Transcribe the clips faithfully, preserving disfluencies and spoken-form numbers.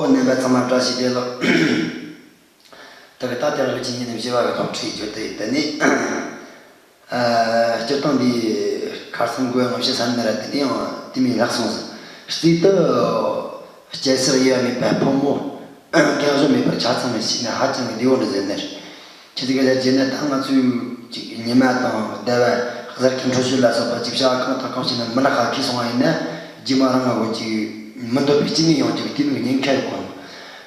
རྣམ་པ་ཚང་མ་བཀྲ་ཤིས་བདེ་ལེགས། ད་གི་ད་དེ་རིང་གི་ཉིན་བཞི་པ་གི་ཐོག་ཁྲིད་རྒྱུ་དེ་དེ་ནི། ཨ། སྤྱིར་བཏང་འདི་ཁར་སང་དགོས་ངོ་ཤེས་ས་ནི་ར་དེ་ནི་ཡང་དེ་མིན་ལྷག་སོང་ཟིན། རྩིས་དུ་སྐྱེ་སར་ཡོད་མེད་པའི་ཕོ་མོ་རྒན་གཞོན་མེད་པར་ཆ་ཚང་མི་ཤེས་ན་ཧ་ཅང་གི་བདེ་བོ་འདྲ་ཟེར་ནི་རེད། ཁྱེད་ཀྱིས་ལས་བྱེད་ན་ད་ང་ཚོས་ཅིག་ཉི་མ་དང་ཟླ་བ་གཟའ་སྐར་འཕྲོད་སྦྱོར་ལ་སོགས་པ་ཅིག་བྱ་བ་གང་དང་གང་བྱས་ན་མི་ལ་ཁ་ཁེ་སོང་བ་ཡིན་ན་རྗེས་མ་རང་ང་གོ་ཅིག་མི་འདོད་པའི་སྐྱེ་དངོས་ཡོང་ཅིག་དེ་མིག་ཉེན་ཁ་ཡོད་གོ།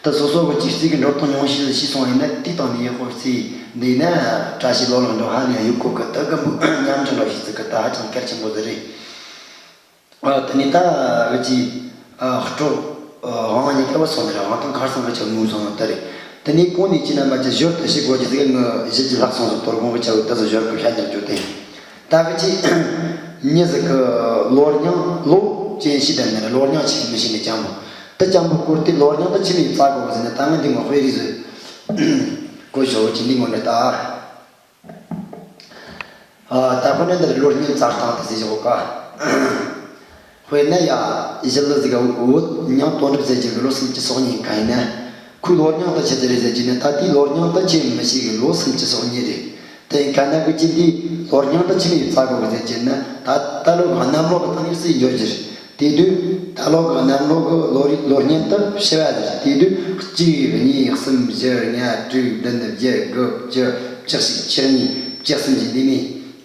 ད་སོ་སོ་གི་ཅིག་རྩིས་ཀྱི་འགྲོ་སྟངས་ཉུང་ཤས་ཤེས་སོང་བ་ཡིན་ན་དེ་དང་ནི་ཡག་པོ་རྩིས་འདི་ན་བཀྲ་ཤིས་ལོ་ལོ་འགྲོ་ཧ་ལས་ཡག་གོ་གི་ད་གི་མཉམ་འཇོག་ལ་ཤེས་ཚིག་གི་ད་ཧ་ཅང་གལ་ཆེན་པོ་ཟིག་རེད། ཨ། དེ་ནས་ད་འུ་ཅི། ཨ། སྤྲོ། ཨ། དབང་གཉིས་ཀ་བ་སོང་ནས་དབང་ཐང་ཁར་སང་གི་ཆ་ངུ་སོང་ནོ་ད་རེད། དེ་ནས་གོང་ནས་ཅི་ན་མ་ཅི་ཞོར་དུ་ཞིག་གོ་རྒྱུ་ཟིག་ངུ་བཞི་ཅི་ལྷག་སོང་སོ་དོར་གོང་གི་ཆ་བུ་ད་སོ་ཞོར་གི་ཤ་རྒྱག་རྒྱུ་དེ། ད་གི་ཅི། མྱི་ཟིག་གི་ལོ་རྙིང་ལོ་ཅན་ཞིག་དང་ནི་ལོ་རྙིང་ཆེ་མི་ཞིག་ནི་ཅང་པོ། ད་ཅང་པོ་སྐོར་དེ་ལོ་རྙིང་ད་ཆི་མི་རྩ་གོ་གི་ཟིན་ནི་ད་ང་འདི་ངོ་དཔེ་རིས་ཟིག་གོ་ཞོ་ཅི་འདི་ངོ་ནི་ད། ཨ། ད་ཁོ་ནི་འདིར་ལོ་རྙིང་བཙའ་སྟངས་དེ་ཟེར་ཞོག་ག། དཔེར་ན་ཡ། ཞི་ལི་ཟིག་བོད་མྱང་དོན་གྲུབ་ཟེར་གྱི་གི་ལོ་སུམ་ཅུ་སོ་གཉིས་ག་ཡིན་ན། ཁོའི་ལོ་རྙིང་དུ་ཆི་ཟིག་རེད་ཟེར་གྱི་ནི་ད་དེའི་ལོ་རྙིང་དུ་ཆི་མི་ཤེས་གི་ལོ་སུམ་ཅུ་སོ་གཉིས་རེད། དེ་ག་ན་གི་ཅི་འདི་ལོ་རྙིང་དུ་ཆི་མི་བཙའ་གོ་གི་ཟེར་གྱི་ནི་ད་ད་ལོ་གནམ་ལོ་གི་ཐང་ཡིག་སྲིད་འཇོག་རྒྱུ་རེད། དེ་དུས་ད་ལོ་གི་གནམ་ལོ་གི་ལོ་རེ་ལོ་རྙིང་དུ་བྱི་བ་ཟེར། དེ་དུས་གཅིག་གཉིས་གསུམ་བཞི་ལྔ་དྲུག་བདུན་བརྒྱད་དགུ་བཅུ་བཅུ་གཅིག་བཅུ་གཉིས་བཅུ་གསུམ་བཞི་འདི་ནི་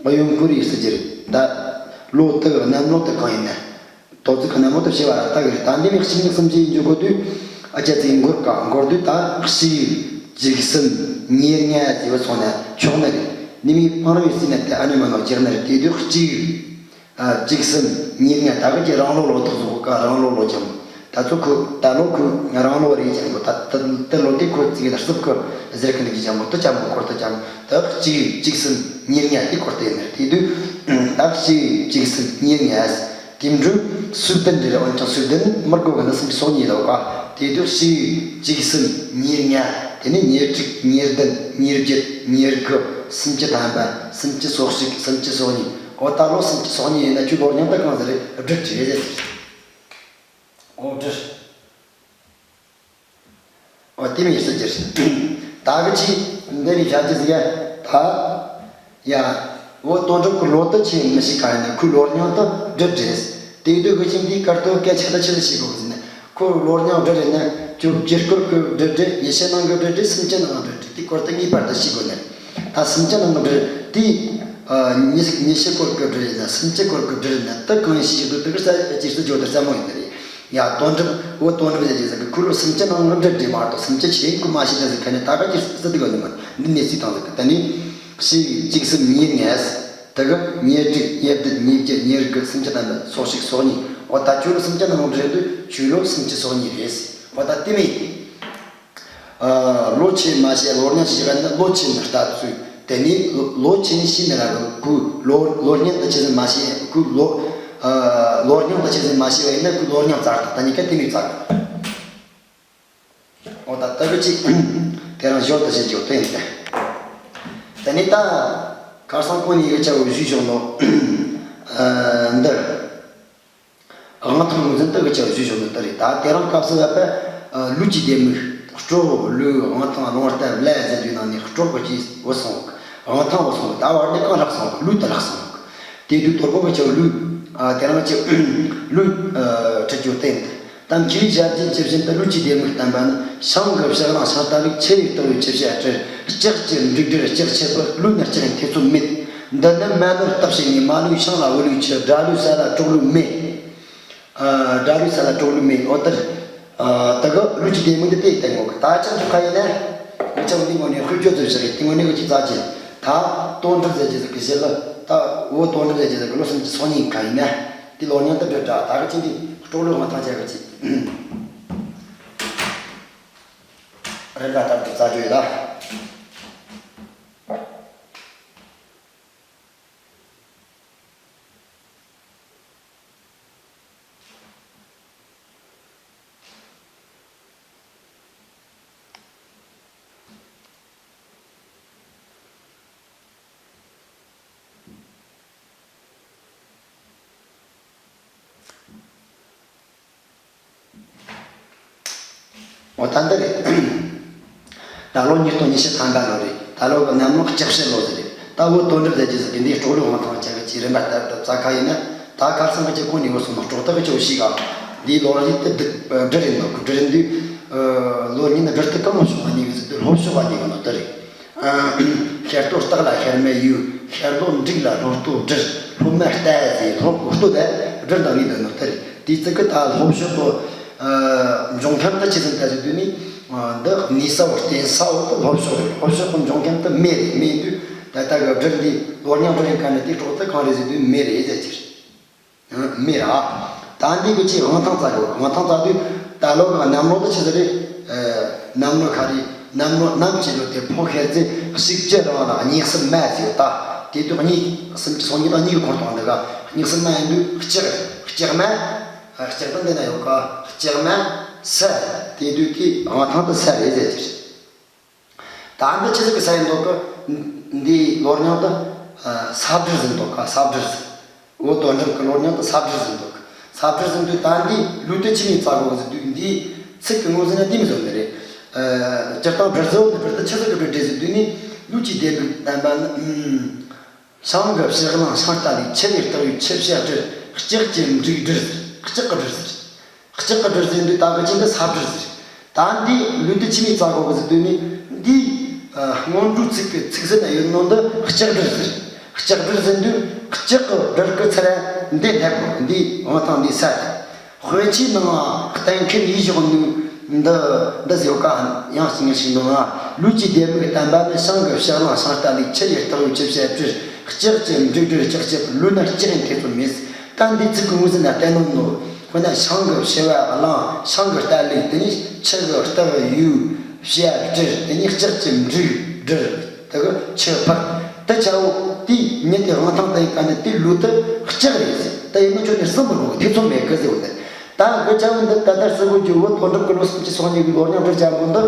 གཡོན་སྐོར་ཡིག་སྲིད་ཀྱི་རེད་ད། ལོ་དུ་གནམ་ལོ་དུ་གང་ཡིན་ན། དོ་ཚིགས་གནམ་ལོ་དུ་བྱི་བ་ལྟ་གི་རེད། ད་འདི་ནི་གཅིག་གཉིས་གསུམ་བཞི་ཡིན་རྒྱུ་གོ་དུས་ཨ་ཅག་ཚིག་འགོར་ག་འགོར་དུས་ད་གཅིག་གཅིག་གསུམ་གཉིས་ལྔ་ཟེར་བ་སོང་ན་ཆོག་ནི་རེད། ནི་མི་སྤང་རང་ཡོད་སྲིད་ན་དེ་ཨ་ནི་མ་ནོ་རྒྱག་ནི་རེད། དེ་དུས་གཅིག་ཨ། གཅིག་གསུམ་གཉིས་ལྔ་ད་གི་ཀྱི་རང་ལོ་ལོ་ཐོག་སོགས་ཀ་རང་ལོ་ལོ་ཅམ། ད་ཚོ་ཁུ་ད་ལོ་ཁུ་རང་ལོ་རེ་ཅམ་གོ། ད་ད་ད་ལོ་དེ་ཁུ་ཚིག་ད་སུབ་ཁུ་ཟེར་གི་འདུག་ཅམ་གོ། ད་ཅམ་གོ་སྐོར་ད་ཅམ། ད་གཅིག་གཅིག་གསུམ་གཉིས་ལྔ་དེ་སྐོར་དེ་ནི་དེ་དུས་ད་གཅིག་གཅིག་གསུམ་གཉིས་ལྔ་དེ་འདྲ་སུ་བདུན་རེ་རེ་འོན་ཀྱང་སུ་བདུན་མི་དགོས་གི་ན་སུམ་སོ་གཉིས་ལོ་ཀ། དེ་དུས་གཅིག་གཅིག་གསུམ་གཉིས་ལྔ་དེ་ནི་ཉེར་དྲུག་ཉེར་བདུན་ཉེར་བརྒྱད་ཉེར་དགུ་སུམ་ཅུ་ཐམ་པ་སུམ་ཅུ་སོ་གཅིག་སུམ་ཅུ་སོ་གཉིས། འོ་ད་ལོ་སུམ་ཅུ་སོ་གཉིས་ཡིན་ན་ཁྱོད་ལོ་རྙིང་ད་གང་ཟེར་རེད། སྦྲུལ་རེད་ཟེར། འོ་སྦྲུལ། འོ་དེ་མིན་སྲིད་ཀྱི་རེད། ད་གི་ཅི་འདི་ནས་བྱ་རྒྱུ་ཟིག་ཡ། ད་ཡ། འོ་དོན་གྲུབ་ཀྱི་ལོ་དུ་ཆེ་མི་ཤེས་ག་ཡིན་ན་ཁོའི་ལོ་རྙིང་དུ་སྦྲུལ་རེད། དེ་དུས་གི་ཅི་འདིའི་སྐར་སྟོན་སྐད་ཆ་ད་ཆི་ལ་ཤེས་དགོས་ཟེར་ན། ཁོ་ལོ་རྙིང་སྦྲུལ་རེད་ན་ཁྱོད་དཀྱིལ་འཁོར་གྱི་སྦྲུལ་རེད། ཡེ་ཤེས་ནང་གི་སྦྲུལ་རེད། སུམ་ཅུ་ནང་གི་སྦྲུལ་རེད། དེ་སྐོར་དུ་ངེས་པར་དུ་ཤེས་དགོས་ནི་རེད། ད་སུམ་ཅུ་ནང་གི་སྦྲུལ་དེ། ཉི་ཉི་ཤུ་སྐོར་གྱི་སྦྲུལ་རེད་ན་སུམ་ཅུ་སྐོར་གྱི་སྦྲུལ་རེད་ན་དེ་གང་ཡིན་ཤེས་དགོས། དེ་གི་ས་ཅིག་སུ་བརྗོད་དུ་ས་མོ་ཡིན་ནི་རེད། ཡ་དོན་གྲུབ་འོ་དོན་གྲུབ་ཟེར་གྱི་ཟེར་གི་ཁོ་ལོ་སུམ་ཅུ་ནང་གི་སྦྲུལ་རེད་མ་གཏོགས་སུམ་ཅུ་ཆེ་ཁོ་མ་ཤེས་ད་ཟེར་ག་ནས་ད་ག་ཅིག་སུ་དེ་ག་ནི་མ་འདི་ནས་སུས་བཏང་ཟེར་གི་ད་ནི། གཅིག་གཅིག་གསུམ་གཉིས་ལྔ། དེ་གི་ཉེར་དྲུག་ཉེར་བདུན་ཉེར་བརྒྱད་ཉེར་དགུ་སུམ་ཅུ་ཐམ་པ་སོ་གཅིག་སོ་གཉིས། འོ་ད་ཁྱོད་ལོ་སུམ་ཅུ་ནང་རེད་འདུག་ཁྱོད་ལོ་སུམ་ཅུ་སོ་གཉིས་རེད། འོ་ད་དེ་མིན། ཨ། ལོ་ཆེ་མ་ཤེས་ལོ་རྙིང་ཞིག་ན་ལོ་ཆེ་ནི་ལྟ་ཚུལ། དེ་ནི་ལོ་ཆེ་ནི་ཤེས་ནི་ར་གི་ཁོའི་ལོ་ལོ་རྙིང་དུ་ཆེ་ཟིན་མ་ཤེས་ཁོའི་ལོ། ཨ། ལོ་རྙིང་དུ་ཆེ་ཟིན་མ་ཤེས་པ་ཡིན་ན་ཁོའི་ལོ་རྙིང་བཙའ་སྟངས་ད་གཉིས་ཀ་དེ་མིན་བཙའ་གི། འོ་ད་ལྟ་གི་ཅིག་དེ་རང་ཞོར་དུ་བྱེད་ཆོག་དེ་ཡིན་ཏེ། དེ་ནས་ད་ཁར་སང་ཀོ་ནི་ཡི་ཆ་བོ་ཞུས་བྱུང་ནོ། ཨ། འདི། དབང་ཐང་ངོས་འཛིན་ལྟ་གི་ཆ་བོ་ཞུས་བྱུང་ནོ་ད་རེད། ད་དེ་རང་སྐབས་སུ་བབ་པ། ལུས་ཀྱི་ལྡེ་མིག་སྤྲོ་ལུས་དབང་ཐང་རླུང་རྟ་ལ་ཟེར་དུས་ནང་ནས་སྤྲོ་གི་ཅིག་བུད་སོང་། དབང་ཐང་བུད་སོང་། ད་བར་ནས་གང་ལྷག་སོང་། ལུས་དུ་ལྷག་སོང་། དེ་དུས་དོལ་པོ་གི་ཆ་བོ་ལུས། ཨ། དེ་རང་ཅིག་ལུས། ཨ། ཁྲིད་རྒྱུ་བསྟན། ད་མཁས་པའི་ཞལ་གྱིས་ཇི་བཞིན་དུ་ལུས་ཀྱི་ལྡེ་མིག་བསྟན་པ་ནི། ཤིང་གི་ཕྱག་ན་ཤིང་རྟ་ལུག་ཆེ་བའི་རྟ་བའི་ཆུ་བྱ་སྤྲུལ། ལྕགས་ཀྱི་འབྲུག་སྦྲུལ་ལྕགས་ཆད་པ། ལུས་ནི་ལྕགས་ཡིན་ཐེ་ཚོམ་མེད། འདི་ནི་མ་ནོར་སྟག་ཕྱི་ཉིན། མ་ལུས་ཤིང་ལ་བུ་ལུས་ཆུ། དགྲ་ལུས་ས་ལ་གྲོགས་ལུས་མེད། ཨ། དགྲ་ལུས་ས་ལ་གྲོགས་ལུས་མེད། འོ་ད། ཨ། ད་གི་ལུས་ཀྱི་ལྡེ་མིག་འདི་དེ་བསྟན་ངོ་གི་ད་ཅང་ཅུ་ཁ་ཡིན་ན། ངི་ཅང་འདི་ངོ་ནས་ཤུགས་རྒྱུ་ཚོད་བཞག་གི་དེ་ངོ་ནས་གི་ཅི་རྩ་ཅི། ད་དོན་གྲུབ་ཟེར་གྱི་ཟེར་གི་ཞེ་ལ་ད་འོ་དོན་གྲུབ་ཟེར་གྱི་ཟེར་གི་ལོ་སུམ་ཅུ་སོ་གཉིས་ཁ་ཡིན་ན། དེ་ལོ་རྙིང་དུ་སྦྲུལ་འདྲ་ད་གི་ཅི་འདི་སྤྲོ་ལོ་ང་ཐང་ཆད་གི་ཅི། རེད་ལ་ད་འདི་རྩ་རྒྱུ་ཡོད་ད། འོ་ད་འདི་རེད། ད་ལོ་ཉིས་སྟོང་ཉི་ཤུ་ཐམ་པ་ལོ་རེད། ད་ལོ་གི་གནམ་ལོ་ལྕགས་བྱི་ལོ་ཟེར་རེད། ད་འོ་དོན་གྲུབ་ཟེར་རྒྱུ་ཟིག་གི་འདིའི་སྲོག་ལོ་དབང་ཐང་ཅན་གྱི་རིམ་པ་ལྟར་དུ་བཙལ་ཁ་ཡིན་ན། ད་ཁ་སང་གི་ཅི་གོ་ནས་འོ་སོང་ན་སྲོག་ཐག་གི་ཅོ་ཞིག་ག་འདིའི་ལོ་རེད་དེ་སྦྲུལ་རེད་འདུག་སྦྲུལ་རེད་འདུག་ལོ་ཉིན་ནི་སྦྲུལ་དུ་གང་ལོ་ཤོག་པ་ཉིན་གི་ཟིག་དུ་ལྷོ་ཕྱོགས་པ་ཉིན་གི་ནོ་དེ་རེད། ཤར་སྟོད་སྟག་ལ་ཤར་མ་ཡོས། ཤར་ལྷོ་འབྲུག་ལ་ལྷོ་སྟོད་སྦྲུལ། ལྷོ་མ་རྟ་ཟེར། ལྷོ་སྟོད་དེ་སྦྲུལ་དང་ལུག་དང་ནོ་དེ་རེད། དེའི་ཚིག་གི་ད་ལྷོ་ཕྱོགས་པོ། འབྱུང་ཁམས་དུ་ཆི་ཟིག་ད་ཟེར་དུས་ནི། འདི་གནས་ས་བོ་རྟེན་ས་བོ་དེ་ལྷོ་ཕྱོགས་རེད། ལྷོ་ཕྱོགས་པོ་འབྱུང་ཁམས་དུ་མེ་རེད། མེ་འདུག་ད་ལྟ་གི་སྦྲུལ་འདི་ལོ་རྙིང་སྦྲུལ་རིང་ཁ་ནས་དེ་སྲོག་དེ་གང་རེད་ཟེར་དུས་མེ་རེད་ཟེར་གྱི་རེད། མེ་ར། ད་འདི་གི་ཆེས་དབང་ཐང་རྩ་གི་དབང་ཐང་རྩ་དུས་ད་ལོ་གི་གནམ་ལོ་དེ་ཆི་ཟིག་རེད། གནམ་ལོ་ཁ་རེད། གནམ་ལོ་གནམ་གྱི་ལོ་དེ་ཕོ་ཤར་ཚེ་གཅིག་གྱུར་རང་ལ་གཉིས་གསུམ་མ་ཟེར་ཡོད་ད། དེ་དུས་གཉིས་གསུམ་གྱི་སོ་གཉིས་དང་གཉིས་ཀྱི་ཁོངས་གཏོགས་འདི་ག་གཉིས་གསུམ་མ་ཡིན་དུས་ལྕགས་ལྕགས་མ། ལྕགས་པ་འདི་ན་ཡོད་ཀ་ལྕགས་མ་ས། དེ་དུས་དེའི་དབང་ཐང་དུ་ས་རེད་ཟེར་གྱི་རེད། ད་འདི་ཆི་ཟིག་གི་ས་ཡིན་འདུག་གི་འདིའི་ལོ་རྙིང་དུ་ས་སྦྲུལ་ཟིན་འདུག་ག་ས་སྦྲུལ་ཟིན། འོ་དོན་གྲུབ་ཀྱི་ལོ་རྙིང་དུ་ས་སྦྲུལ་ཟིན་འདུག་ས་སྦྲུལ་ཟིན་དུས་ད་འདི་ལུག་དེ་ཆི་མོ་བཙལ་དགོས་ཟེར་དུས་འདིའི་ཚིག་གི་ངོས་ཟིན་ན་འདི་མོ་ཟིག་འདི་རེད། སྤྱིར་བཏང་སྦྲུལ་ཟེར་བ་འདི་སྦྲུལ་དུ་ཆི་ཟིག་གི་སྦྲུལ་འདྲེ་ཟེར་དུས་ནི་ལུག་གི་ལྡེ་མིག་བསྟན་པ་ནི། ཤིང་གི་ཕྱག་རླུང་ཤིང་རྟ་ལུག་ཆུ་ཡི་རྟགས་ཡོད་ཆུ་བྱ་སྦྲུལ། ལྕགས་ཀྱི་འབྲུག་སྦྲུལ་ཟེར། ལྕགས་ཀྱི་སྦྲུལ་ཟེར། ལྕགས་ཀྱི་སྦྲུལ་ཟེར་འདི་ད་གི་ཅི་འདི་ས་སྦྲུལ་ཟེར། ད་འདི་ལུག་དེ་ཆི་མོ་བཙལ་དགོས་གི་ཟེར་དུས་ནི་འདི་སྔོན་འགྲོའི་ཚིག་གི་ཚིག་ཟིན་ན་ཡོད་ནོ་འདི་ལྕགས་སྦྲུལ་ཟེར། ལྕགས་སྦྲུལ་ཟེར་དུས་ལྕགས་ཀྱི་སྦྲུལ་གི་ཚུལ་འདི་སླེབས་དགོས། འདི་དབང་ཐང་འདི་ས་དེ། དཔེ་ཆའི་ནང་གཏན་འཁེལ་ཡིད་བཞག་ནོ་འདི་འདི་ཟེར་ཡོད་ཀ་ཡང་ཞིག་ངས་ཞིག་འདོན་ན། ལུག་གི་ལྡེ་མིག་བསྟན་པ་ནི། ཤིང་གི་ཕྱག་རླུང་ཤིང་རྟ་ལུག་ཆུ་ཡི་རྟགས་ཡོད་ཆུ་བྱ་སྦྲུལ། ལྕགས་ཀྱི་འབྲུག་སྦྲུལ་ལྕགས་ཀྱི་ལུག་ནི་ལྕགས་ཡིན་ཐེ་ཚོམ་མེད། ད་འདི་ཚིག་གི་ངོས་ཟིན་ན་བསྟན་ནོ་ནོ། དཔེར་ན་ཤིང་གི་ཕྱུ་པ་གླང་། ཤིང་གི་རྟ་ལུག་དེ་ནི་ཆུ་གི་རྟགས་ཡོད་བྱ་སྦྲུལ། དེ་ནི་ལྕགས་ཀྱི་འབྲུག་སྦྲུལ། དེ་གི་ཆུ་ཕག་དེ་ཆ་བོ་དེའི་མྱི་དེ་དབང་ཐང་དེ་ཡིན་ཀ་ནི་དེ་ལུག་དེ་ལྕགས་རེད་ཟེར། དེ་ཡིན་ནོ་ཁྱོད་ནི་གསུམ་པོ་གོ་ཐེ་ཚོམ་མེད་གི་ཟེར་བ་འདི། ད་གི་ཆ་བོ་འདི་ད་ལྟ་སྲིད་པའི་རྒྱལ་པོ་དོན་གྲུབ་ཀྱི་ལོ་སུམ་ཅུ་སོ་གཉིས་པའི་ལོ་རྙིང་སྦྲུལ་ལྕམ་པོ་འདི།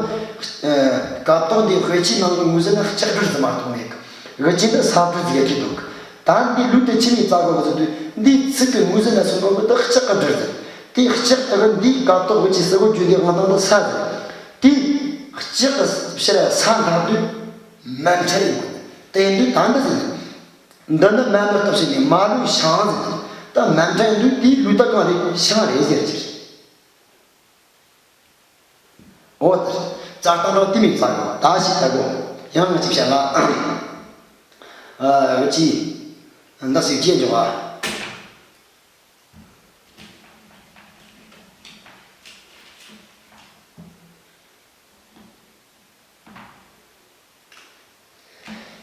སྐབས་ཐོག་འདིའི་དཔེ་ཆའི་ནང་གི་ངོས་ཟིན་ན་ལྕགས་སྦྲུལ་ཟེར་མ་གཏོགས་མེད་གི་འུ་ཅི་འདི་ས་སྦྲུལ་ཟེར་གི་འདུག་ད་འདི་ལུག་དེ་ཆི་མོ་བཙལ་དགོས་གི་ཟེར་དུས་འདིའི་ཚིག་གི་ངོས་ཟིན་ན་སོང་ནོ་གི་འདི་ལྕགས་ཀྱི་སྦྲུལ་ཟེར། དེ་ལྕགས་དེ་གི་འདིའི་སྐབས་ཐོག་འུ་ཅི་སྲིད་པའི་རྒྱལ་པོའི་དབང་ཐང་འདི་ས་ཟེར། དེ་ལྕགས་ཕྱིར་ས་འཐབ་དུས་མལ་ཁྲི་ཡིན་དགོས། དེ་ཡིན་དུས་ད་འདི་ཟེར། འདི་ནི་མལ་ནོ་སྟབས་ཞིག་ནས་མ་ལུས་ཤིང་ཟེར། ད་མལ་ཁྲི་ཡིན་དུས་དེའི་ལུག་དེ་གང་རེད། ཤིང་རེད་ཟེར་གྱི་རེད། འོ་ད་རྩ་སྟངས་རང་དེ་མོ་བཙལ་དགོས། ད་ཞིག་ལྟ་དགོས། ཡང་ང་ཅིག་བཤད་ལ། ཨ་འུ་ཅི་འདི་ཞིག་སྐྱེལ་འཇོག་ཨ།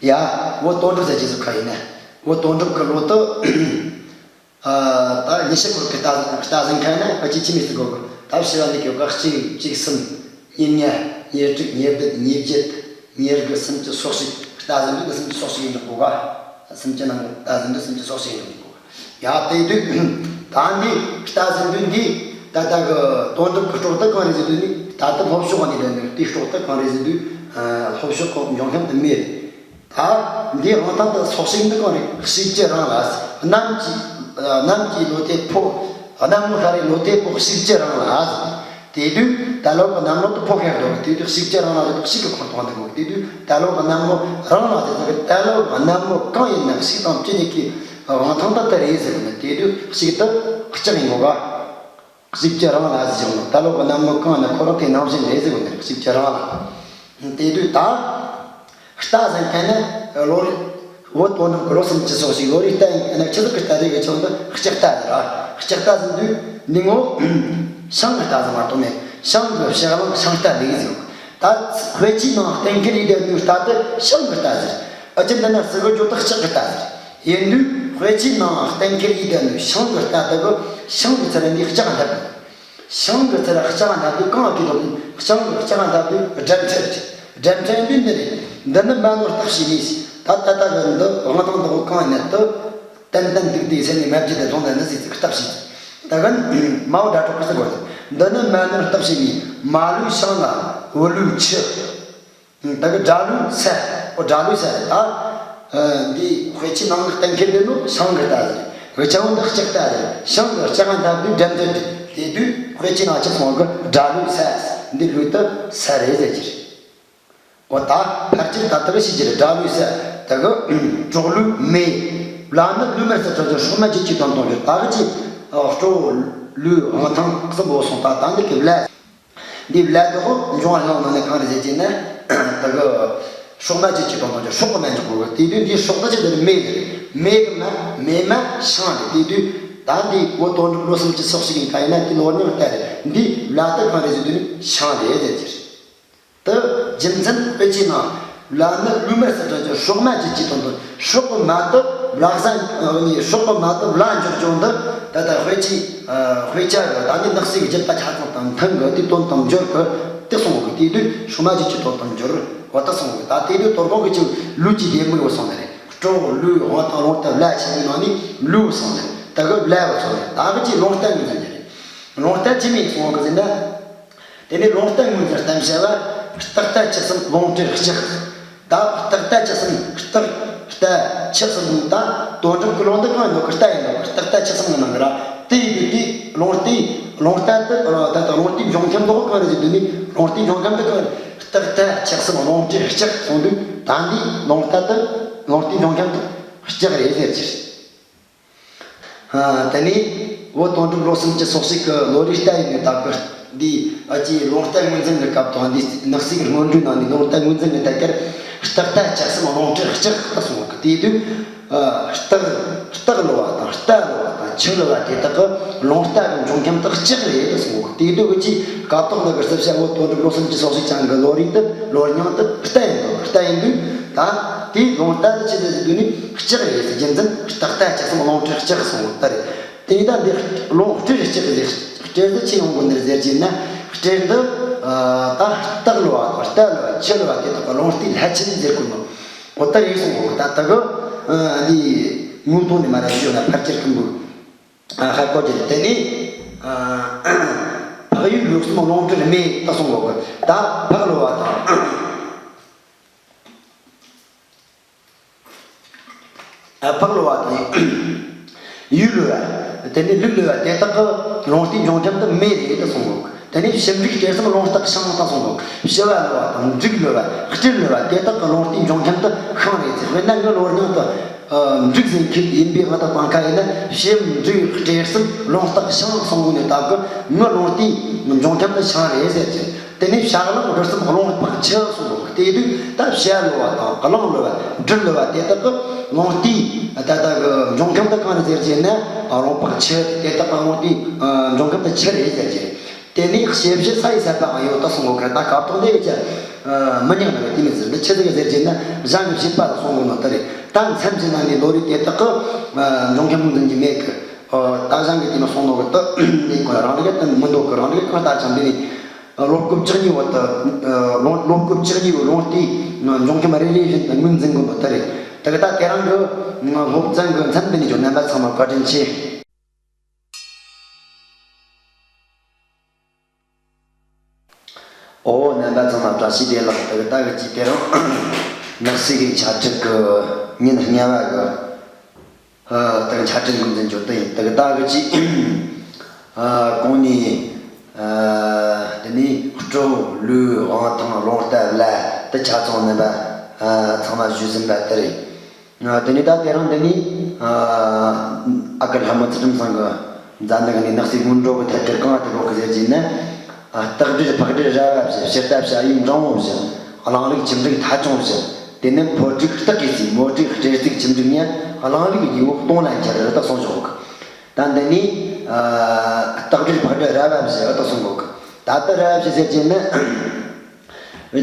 ཡ། འོ་དོན་གྲུབ་ཟེར་རྒྱུ་ཟིག་ག་ཡིན་ན། འོ་དོན་གྲུབ་ཀྱི་ལོ་དུ། ད་ཉི་ཤུ་སྐོར་གྱི་རྟ་རྟ་ཟིན་མཁན་ན་ཕལ་ཆེར་ཆི་མོ་ཟིག་དགོས་གི་ད་བྱིས་པ་འདི་གི་ག་གཅིག་གཅིག་གསུམ། གཉིས་ལྔ། གཉིས་དྲུག་གཉིས་བདུན། གཉིས་བརྒྱད། ཉེར་དགུ། སུམ་ཅུ། སོ་གཅིག་རྟ་ཟིན་དུས་ནི་སུམ་ཅུ་སོ་གཅིག་ཡིན་འགྲོ་གོ་ག་སུམ་ཅུ་ནང་གི་རྟ་ཟིན་དུས་སུམ་ཅུ་སོ་གཅིག་ཡིན་འགྲོ་གོ་ག་ཡ་དེ་དུས་ད་འདི་རྟ་ཟིན་དུས་འདི་ད་ལྟ་གི་དོན་གྲུབ་ཀྱི་སྲོག་དེ་གང་རེད་ཟེར་དུས་ནི་ད་ལྟ་ལྷོ་ཕྱོགས་ནས་ལེན་དུས་དེའི་སྲོག་དེ་གང་རེད་ཟེར་དུས་ལྷོ་ཕྱོགས་ཀྱི་འབྱུང་ཁམས་དེ་མེ་རེད། ད་འདིའི་དབང་ཐང་དུ་སོ་གཅིག་འདི་གང་རེད། གཅིག་གྱུར་རང་ལ་ཟེར། གནམ་གྱི་གནམ་གྱི་ལོ་དེ་ཕོ། གནམ་ལོ་ཤར་རེ་ལོ་དེ་ཕོ་གཅིག་གྱུར་རང་ལ་ཟེར། དེ་དུས་ད་ལོ་གི་གནམ་ལོ་དེ་ཕོ་ཤར་འགྲོ་གི་དེ་དུས་གཅིག་གྱུར་རང་ལ་ཟེར་དུས་གཅིག་གི་ཁོངས་གཏོགས་འདི་གོ་གི་དེ་དུས་ད་ལོ་གི་གནམ་ལོ་རང་ལ་ཟེར་གི་ད་ལོ་གི་གནམ་ལོ་གང་ཡིན་ན་གཅིག་དང་བཅུ་གཉིས་ཀྱི་དབང་ཐང་དུ་དེ་རེད་ཟེར་གི་ནི་དེ་དུས་གཅིག་དུ་ལྕགས་ཡིན་གོ་ག་གཅིག་གྱུར་རང་ལ་ཟེར་གི་ནི་ད་ལོ་གི་གནམ་ལོ་གང་ཡིན་ན་ཁོ་རང་དེ་ནང་བཞིན་རེད་ཟེར་གི་ནི་གཅིག་གྱུར་རང་ལ། དེ་དུས་ད། རྟ་ཟེར་མཁན་ནི་ལོ་རེ། བོད་དོན་གྲུབ་ཀྱི་ལོ་སུམ་ཅུ་སོ་གཅིག་ལོ་རེའི་རྟ་ཡིན་མཁན་ནི་ཆི་ཟིག་གི་རྟ་རེད་གི་ཆོག་འདི་ལྕགས་རྟ་ཟེར་ར། ལྕགས་རྟ་ཟེར་དུས་འདི་ངོ་། ཤིང་གི་རྟ་ཟེར་མ་གཏོགས་མེད། ཤིང་གི་ཕྱག་རླུང་ཤིང་རྟ་ལུག་ཟེར། ད་དཔེ་ཆའི་ནང་གཏན་འཁེལ་ཡིན་བསྡད་ནོའི་རྟ་དེ་ཤིང་གི་རྟ་ཟེར། ཨ་ཅེ་འདི་ན་ཟེར་གི་ཇོ་ད་ལྕགས་གི་རྟ་ཟེར། ཡིན་དུས་དཔེ་ཆའི་ནང་གཏན་འཁེལ་ཡིན་བསྡད་ནོའི་ཤིང་གི་རྟ་དེ་གི་ཤིང་གི་ཚུལ་ལ་འདི་ལྕགས་འདེབས། ཤིང་གི་ཚུལ་ལ་ལྕགས་འདེབས་དུས་གང་གི་དོན། ཤིང་གི་ལྕགས་འདེབས་དུས་སྦྲམ་ཁྲིད། སྦྲམ་ཁྲིད་འདི་འདི་རེད། འདི་ནི་མ་ནོར་བརྟག་བྱས་ནས། ད་ད་ལྟ་གི་འདི་དབང་ཐང་འདི་གང་ཡིན་ན་དུ། ཏན་ཏན་ཏིག་ཏིག་ཟེར་ནས་མ་བརྗེད་དེ་ཐོང་ད་ནི་ཟིག་ཚིག་བརྟག་བྱས། ད་གིན་མའོ་སྒྲ་གྲོགས་ཀྱི་ཟིག་གོ། འདི་ནི་མ་ནོར་བརྟག་བྱས་ནས་མ་ལུས་ཤིང་ལ་འོ་ལུས་ཆུ། ད་གི་སྒྲ་ལུས་ས། ཨོ་སྒྲ་ལུས་ས་རེད་ད། འདི་དཔེ་ཆའི་ནང་གི་གཏན་འཁེལ་འདི་ནོ་ཤིང་གི་རྟ་རེད། འུ་ཅག་འདི་ལྕགས་རྟ་རེད། ཤིང་གི་ལྕགས་འདེབས་དུས་སྦྲམ་འདེབས་དུས་དེ་དུས་དཔེ་ཆའི་ནང་ཆི་གསུངས་གི་སྒྲ་ལུས་ས། འདི་ལུས་དེ་ས་རེད་ཟེར་གྱི་རེད། འོ་ད་ཕལ་ཆེར་ད་ལྟ་གི་ཤེས་ཀྱི་རེད། སྒྲ་ལུས་ས། དེ་གི་གྲོགས་ལུས་མེ། བླ་ནི་ལུས་མེར་ས་ཁྲ་ཆོ་སྲོག་མ་བཅད་ཀྱི་དོན་དང་འགྱུར། ད་གི་ཅི། གྲོགས་ལུས་དབང་ཐང་གསུམ་པོ་སོང་། ད་ད་འདི་གི་བླ། འདི་བླ་དེ་གོ་འབྱུང་བ་ལྷག་ནང་ནས་གང་རེད་ཟེར་གྱི་ན། དེ་གི་སྲོག་མ་བཅད་ཀྱི་དོན་དང་འགྱུར། སྲོག་གི་མ་འཇོག་གོ་གི། དེ་དུས་འདི་སྲོག་ད་ཅི་དེ་རེད། མེ་དེ་རེད། མེ་གི་མ་མེ་མ་ཤིང་རེད། དེ་དུས་ད་འདི་འོ་དོན་གྲུབ་བློ་སེམས་ཀྱི་ཚོགས་ཤིག་ཡིན་ག་ཡིན་ན་དེ་ལོ་རྙིང་ལྟ་རེད། འདི་བླ་དེ་གང་རེད་ཟེར་དུས་ནི་ཤིང་རེད་ཟེར་གྱི་རེད། དེ་རྒྱུ་མཚན་དཔེ་ཆའི་ནང་བླ་ནི་ལུས་མེར་ས་ཁྲ་ཆོ་སྲོག་མ་བཅད་ཀྱི་དོན་དུ། སྲོག་གི་མ་དེ་བླ་ས་ནི། སྲོག་གི་མ་དེ་བླ་འཇོག་རྒྱུ་འདི་ད་ལྟ་དཔེ་ཆའི་དཔེ་ཆ་གི་ད་ནི་ནགས་གསེབ་ཀྱི་རྒྱུད་པ་ཆ་ཚང་དང་མཐུན་གི། དེ་དོན་དང་འགྱུར་གི་དེ་གསུང་གི། དེ་དུས་སྲོག་མ་བཅད་ཀྱི་དོན་དང་འགྱུར་བ་དེ་གསུང་གི། ད་དེ་དུས་དོ་དགོང་གི་ཅིག་ལུས་ཀྱི་ལྡེ་མིག་བོ་སོང་ནི་རེད། གྲོགས་ལུས་དབང་ཐང་རླུང་རྟ་བླ་ཆེན་པོའི་ནང་ནས་ལུས་བོ་སོང་ནི་རེད། ད་གི་བླ་བོ་སོང་ནི་རེད། ད་གི་ཅིག་རླུང་རྟ་ངོས་འཛིན་གྱི་རེད། རླུང་རྟ་ཅི་མིན་སོང་གི་ཟེར་ན། དེ་ནས་རླུང་རྟ་ངོས་འཛིན་གཏམ་བྱ་བ། རྟག་རྟ་ཁྱི་གསུམ་རླུང་རྟར་ལྕག། ད་རྟག་རྟ་ཁྱི་གསུམ། རྟག་རྟ་ཁྱི་གསུམ། ད་དོན་གྲུབ་ཀྱི་ལུང་འདི་གང་ཡིན་ནོ། རྟ་ཡིན་ནོ། རྟག་རྟ་ཁྱི་གསུམ་གི་ནང་གི་ར་དེ་ཡིན་དུས་དེ་རླུང་རྟའི་རླུང་རྟ་དེ་ད་ལྟ་རླུང་རྟའི་འབྱུང་ཁམས་དེ་གང་རེད་ཟེར་དུས་ནི། རླུང་རྟའི་འབྱུང་ཁམས་དེ་གང་རེད། རྟག་རྟ་ཁྱི་གསུམ་རླུང་རྟར་ལྕག་གསུངས་དུས་ད་འདི་རླུང་རྟ་དེ་རླུང་རྟའི་འབྱུང་ཁམས་དེ་ལྕག་རེད་ཟེར་གྱི་རེད། ཨ། དེ་ནས་བོད་དོན་གྲུབ་བློ་སེམས་ཀྱི་ཚོགས་ཞིག་གི་ལོ་རེའི་རྟ་ཡི་ནི་ད་གི་འདི་ཨ་ཅེ་རླུང་རྟ་ངོས་འཛིན་གྱི་སྐབས་དང་། འདི་ནགས་གསེབ་ཀྱི་སྔོན་འགྲོའི་ནང་ནས་རླུང་རྟ་ངོས་འཛིན་གྱི་ཐད་ཀར་རྟག་རྟ་ཁྱི་གསུམ་རླུང་རྟར་ལྕག་ད་གསུངས་གི། དེ་དུས་ཨ་རྟག་རྟག་ལོ་བ་དང་རྟ་ལོ་བ་དང་ཁྱི་ལོ་བ་དེ་དག་གི་རླུང་རྟ་གི་འབྱུང་ཁམས་དག་ལྕག་རེད་ད་གསུངས་གི། དེ་དུས་ཀྱི་སྐབས་ཐོག་ནས་གི་སྲིད་ཤ་བོད་དོན་གྲུབ་བློ་སེམས་ཀྱི་ཚོགས་ཞིག་ཅན་གྱི་ལོ་རེའི་དེ་ལོ་རྙིང་དེ་རྟ་ཡིན་ནོ། རྟ་ཡིན་དུས་ད་དེའི་རླུང་རྟ་དེ་ཆི་ཟིག་ཟེར་དུས་ནི་ལྕག་རེད་ཟེར། རྒྱུ་མཚན་རྟག་རྟ་ཁྱི་གསུམ་རླུང་རྟར་ལྕག་གསུངས་ད་རེད། དེ་ཡིན་ད་འདི་རླུང་རྟར་ལྕག་ཟེར། རྟར་འདི་ཆི་ཡོང་གི་འདིར་ཟེར་གྱི་ན། རྟར་འདི་ད་རྟག་ལོ་བ་དང་རྟ་ལོ་བ་ཁྱི་ལོ་བ་དེ་དག་གི་རླུང་རྟའི་ལྷ་ཆེན་ཟེར་གོ་ནོ། འོ་ད་རེད་གསུངས་གོ། ད་ད་གི་འདི་ངུ་དོན་ནི་མ་རེད་ཞུ་ན་ཕལ་ཆེར་ཀུན་པོ། ཧ་གོ་རྒྱུ་རེད། དེ་ནས་འཕགས་ཡུལ་ལུགས་གསུམ་རླུང་རྟར་མེ་ད་གསུངས་གོ་གི། ད་འཕགས་ལོ་བ་དང་། ཨ། འཕགས་ལོ་བ་དང་། ཡུལ་ལོ་བ། དེ་ནས་ལུག་ལོ་བ་དེ་དག་གི་རླུང་རྟའི་འབྱུང་ཁམས་དེ་མེ་རེད་དུ་གསུངས་གོ། དེ་ནས་ཞིབ་འབྲུ་སྤྲེལ་གསུམ་རླུང་རྟ་ཤིང་དུ་གསུངས་གོ། བྱི་བ་ལོ་བ་དང་འབྲུག་ལོ་བ། སྤྲེལ་ལོ་བ་དེ་དག་གི་རླུང་རྟའི་འབྱུང་ཁམས་དེ་ཤིང་རེད་ཟེར། དཔེར་ན་ངའི་ལོ་རྙིང་དུ་འབྲུག་ཟེར་མཁན་ཡིན་པའི་ང་དང་བཏང་ཁ་ཡིན་ན། ཞིབ་འབྲུ་སྤྲེལ་གསུམ་རླུང་རྟ་ཤིང་གསུངས་གོ་ནས་ད་གི་ངའི་རླུང་རྟའི་འབྱུང་ཁམས་དེ་ཤིང་རེད་ཟེར་གྱི། དེ་ནས་བྱ་གླང་སྦྲུལ་གསུམ་རླུང་འཕགས་ཁྱི་གསུངས་གོ། དེ་དུས་ད་བྱ་ལོ་བ་དང་གླང་ལོ་བ་སྦྲུལ་ལོ་བ་དེ་དག་གི་རླུང་རྟའི་ད་ལྟ་གི་འབྱུང་ཁམས་དེ་གང་རེད་ཟེར་གྱི་ན། རླུང་འཕགས་ཁྱི། དེ་དག་གི་རླུང་རྟའི་འབྱུང་ཁམས་དེ་ཁྱི་རེད་ཟེར་གྱི། དེ་ནས་ཞེས་བྱ་ས་ཡི་ས་པའང་ཡོད་ད་གསུངས་གོ། ད་སྐབས་ཐོག་འདི་གི་མི་ཉག་ནང་གི་དེ་མི་ཟེར། འདི་ཆི་ཟིག་ཟེར་གྱི་ན་གཞན་གྱི་བྱེད་པ་ལ་གསུངས་གོ་ནོ་ད་རེད། ད་མཚམས་ཀྱི་ནང་ནས་ལོ་རེ་དེ་དག་གི་འབྱུང་ཁམས་ངོས་འཛིན་གྱི་མེད་གི། ད་གཞན་གྱི་དེ་མ་གསུངས་ནོ་གི་ད་འདི་གོ་རང་རེ་གི་ད་མི་འདུག་གི། རང་རེ་གི་གང་ལྟར་ཀྱང་འདི་ནི། ལོ་སྐབས་བཅུ་གཉིས་པོ་དེ། ལོ་ལོ་སྐབས་བཅུ་གཉིས་པོ་རླུང་རྟའི་འབྱུང་ཁམས་རེ་རེ་བཞིན་དུ་ངོས་འཛིན་དགོས་པ་དེ་རེད། དེ་ག་ད་དེ་རིང་གི་སློབ་ཚན་གྱི་མཚམས་འདི་ནས་ཀྱང་རྣམ་པ་ཚང་མ་བཀའ་དྲིན་ཆེ། ཨོ། རྣམ་པ་ཚང་མ་བཀྲ་ཤིས་བདེ་ལེགས། དེ་ག་ད་གི་ཅིག་དེ་རིང་ནགས་གསེབ་ཀྱི་འཆད་ཁྲིད་ཀྱི་ཉིན་ལྔ་པ་གི་ཨ། དེ་གི་འཆད་ཁྲིད་འགོ་འཛིན་རྒྱུ་དེ་ཡིན། དེ་གི་ད་གི་ཅི། ཨ། གོང་ནས། ཨ། དེ་ནས་གྲོགས་ལུས་དབང་ཐང་རླུང་རྟ་བླ་དེ་ཆ་ཚང་རྣམ་པ། ཨ། ཚང་མ་ཞུས་ཟིན་པ་དེ་རེད། ཨ། དེ་ནས་ད་དེ་རིང་འདི་ནས། ཨ། ཨ་ཁུ་ལྷ་མོ་ཚུལ་ཁྲིམས་ཚང་གི་མཛད་ནག་ནས་ནགས་གསེབ་སྔོན་འགྲོ་གི་ཐད་ཀར་གང་དེ་ལོག་གི་ཟེར་གྱི་ན། ཨ། རྟག་སྦྲེལ་ཕག་སྦྲེལ་རལ་བ་བཞི། ཕྱི་རྟ་བྱ་ཡུལ་འབྲིང་བོ་བཞི། གླང་ལུག་ཁྱི་འབྲུག་ཐ་ཆུང་བཞི། དེ་ནི་ཕོ་འབྲུག་སྟག་གི་རྩིས། མོ་འབྲུག་སྤྲེལ་གཙུག་ཁྱི་འབྲུག་གཉིས། གླང་ལུག་གི་ཡུལ་བོ་སྟོང་ལ་འཁྱེར་རེ་ད་གསུངས་བཞག་གི། ད་འདི་ནི། ཨ། རྟག་སྦྲེལ་ཕག་སྦྲེལ་རལ་བ་བཞི་ད་གསུངས་གོ་གི། ད་ལྟ་རལ་བ་བཞི་ཟེར་གྱི་ན།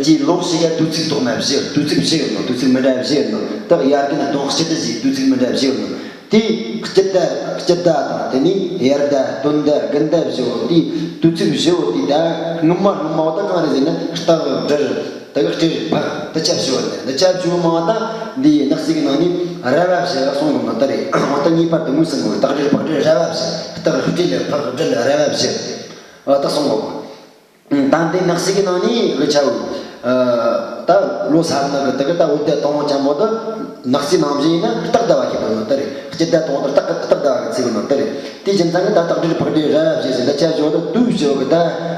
ཅིག་ལོག་ཤེས་ཡ་དུས་ཚིགས་ཐོག་མ་བཞི། དུས་ཚིགས་བཞི་ཡོད་ནོ། དུས་ཚིགས་མི་འདྲ་བཞི་ཡོད་ནོ། ད་དབྱར་དགུན་སྟོན་དཔྱིད་དུས་བཞི། དུས་ཚིགས་མི་འདྲ་བཞི་ཡོད་ནོ། དེ་དཔྱིད་ཟླ། དཔྱིད་ཟླ་དང་། དེ་ནས་དབྱར་ཟླ། སྟོན་ཟླ། དགུན་ཟླ་བཞི་བོ་དེ། དུས་ཚིགས་བཞི་བོ་དེ་ད་སྔོན་མ་སྔོན་མ་བོ་ད་གང་རེད་ཟེར་ན། རྟག་སྦྲེལ། དེ་གི་སྤྲེལ་ཕག་དེ་ཆ་བཞི་བོ་རེད། འདི་ཆ་བཞི་བོ་མ་བོ་ད་འདི་ནགས་གསེབ་ཀྱི་ནང་ནས་རལ་བ་བཞི་གསུངས་གོ་ནོ་ད་རེད། འོ་ད་ངེས་པར་དུ་ངོས་ཟིན་དགོས། རྟག་སྦྲེལ་ཕག་སྦྲེལ་རལ་བ་བཞི། རྟག་སྤྲེལ་ཕག་སྦྲེལ་རལ་བ་བཞི། འོ་ད་གསུངས་གོ། ད་འདི་ནགས་གསེབ་ཀྱི་ནང་ནས་གི་ཆ་བོ། ཨ། ད་ལོ་སར་ནག་གི་དེ་གི་ད་འོད་ཟླ་དང་པོ་ཅན་པོ་དེ་ནགས་གསེབ་ནང་བཞིན་ཡིན་ན་རྟག་ཟླ་བ་ཁེལ་དགོས་ནོ་ད་རེད། དཔྱིད་ཟླ་དང་པོ་དེ་རྟག་རྟག་ཟླ་བ་གི་ཚིག་གི་ནོ་ད་རེད། དེའི་རྒྱུ་མཚན་གྱིས་ད་དག་སྒྲིལ་བག་སྒྲིལ་ར་བ་བཞི་ཟེར། ད་ཆ་བཞག་ད་དུས་བཞི་བོ་གི་ད་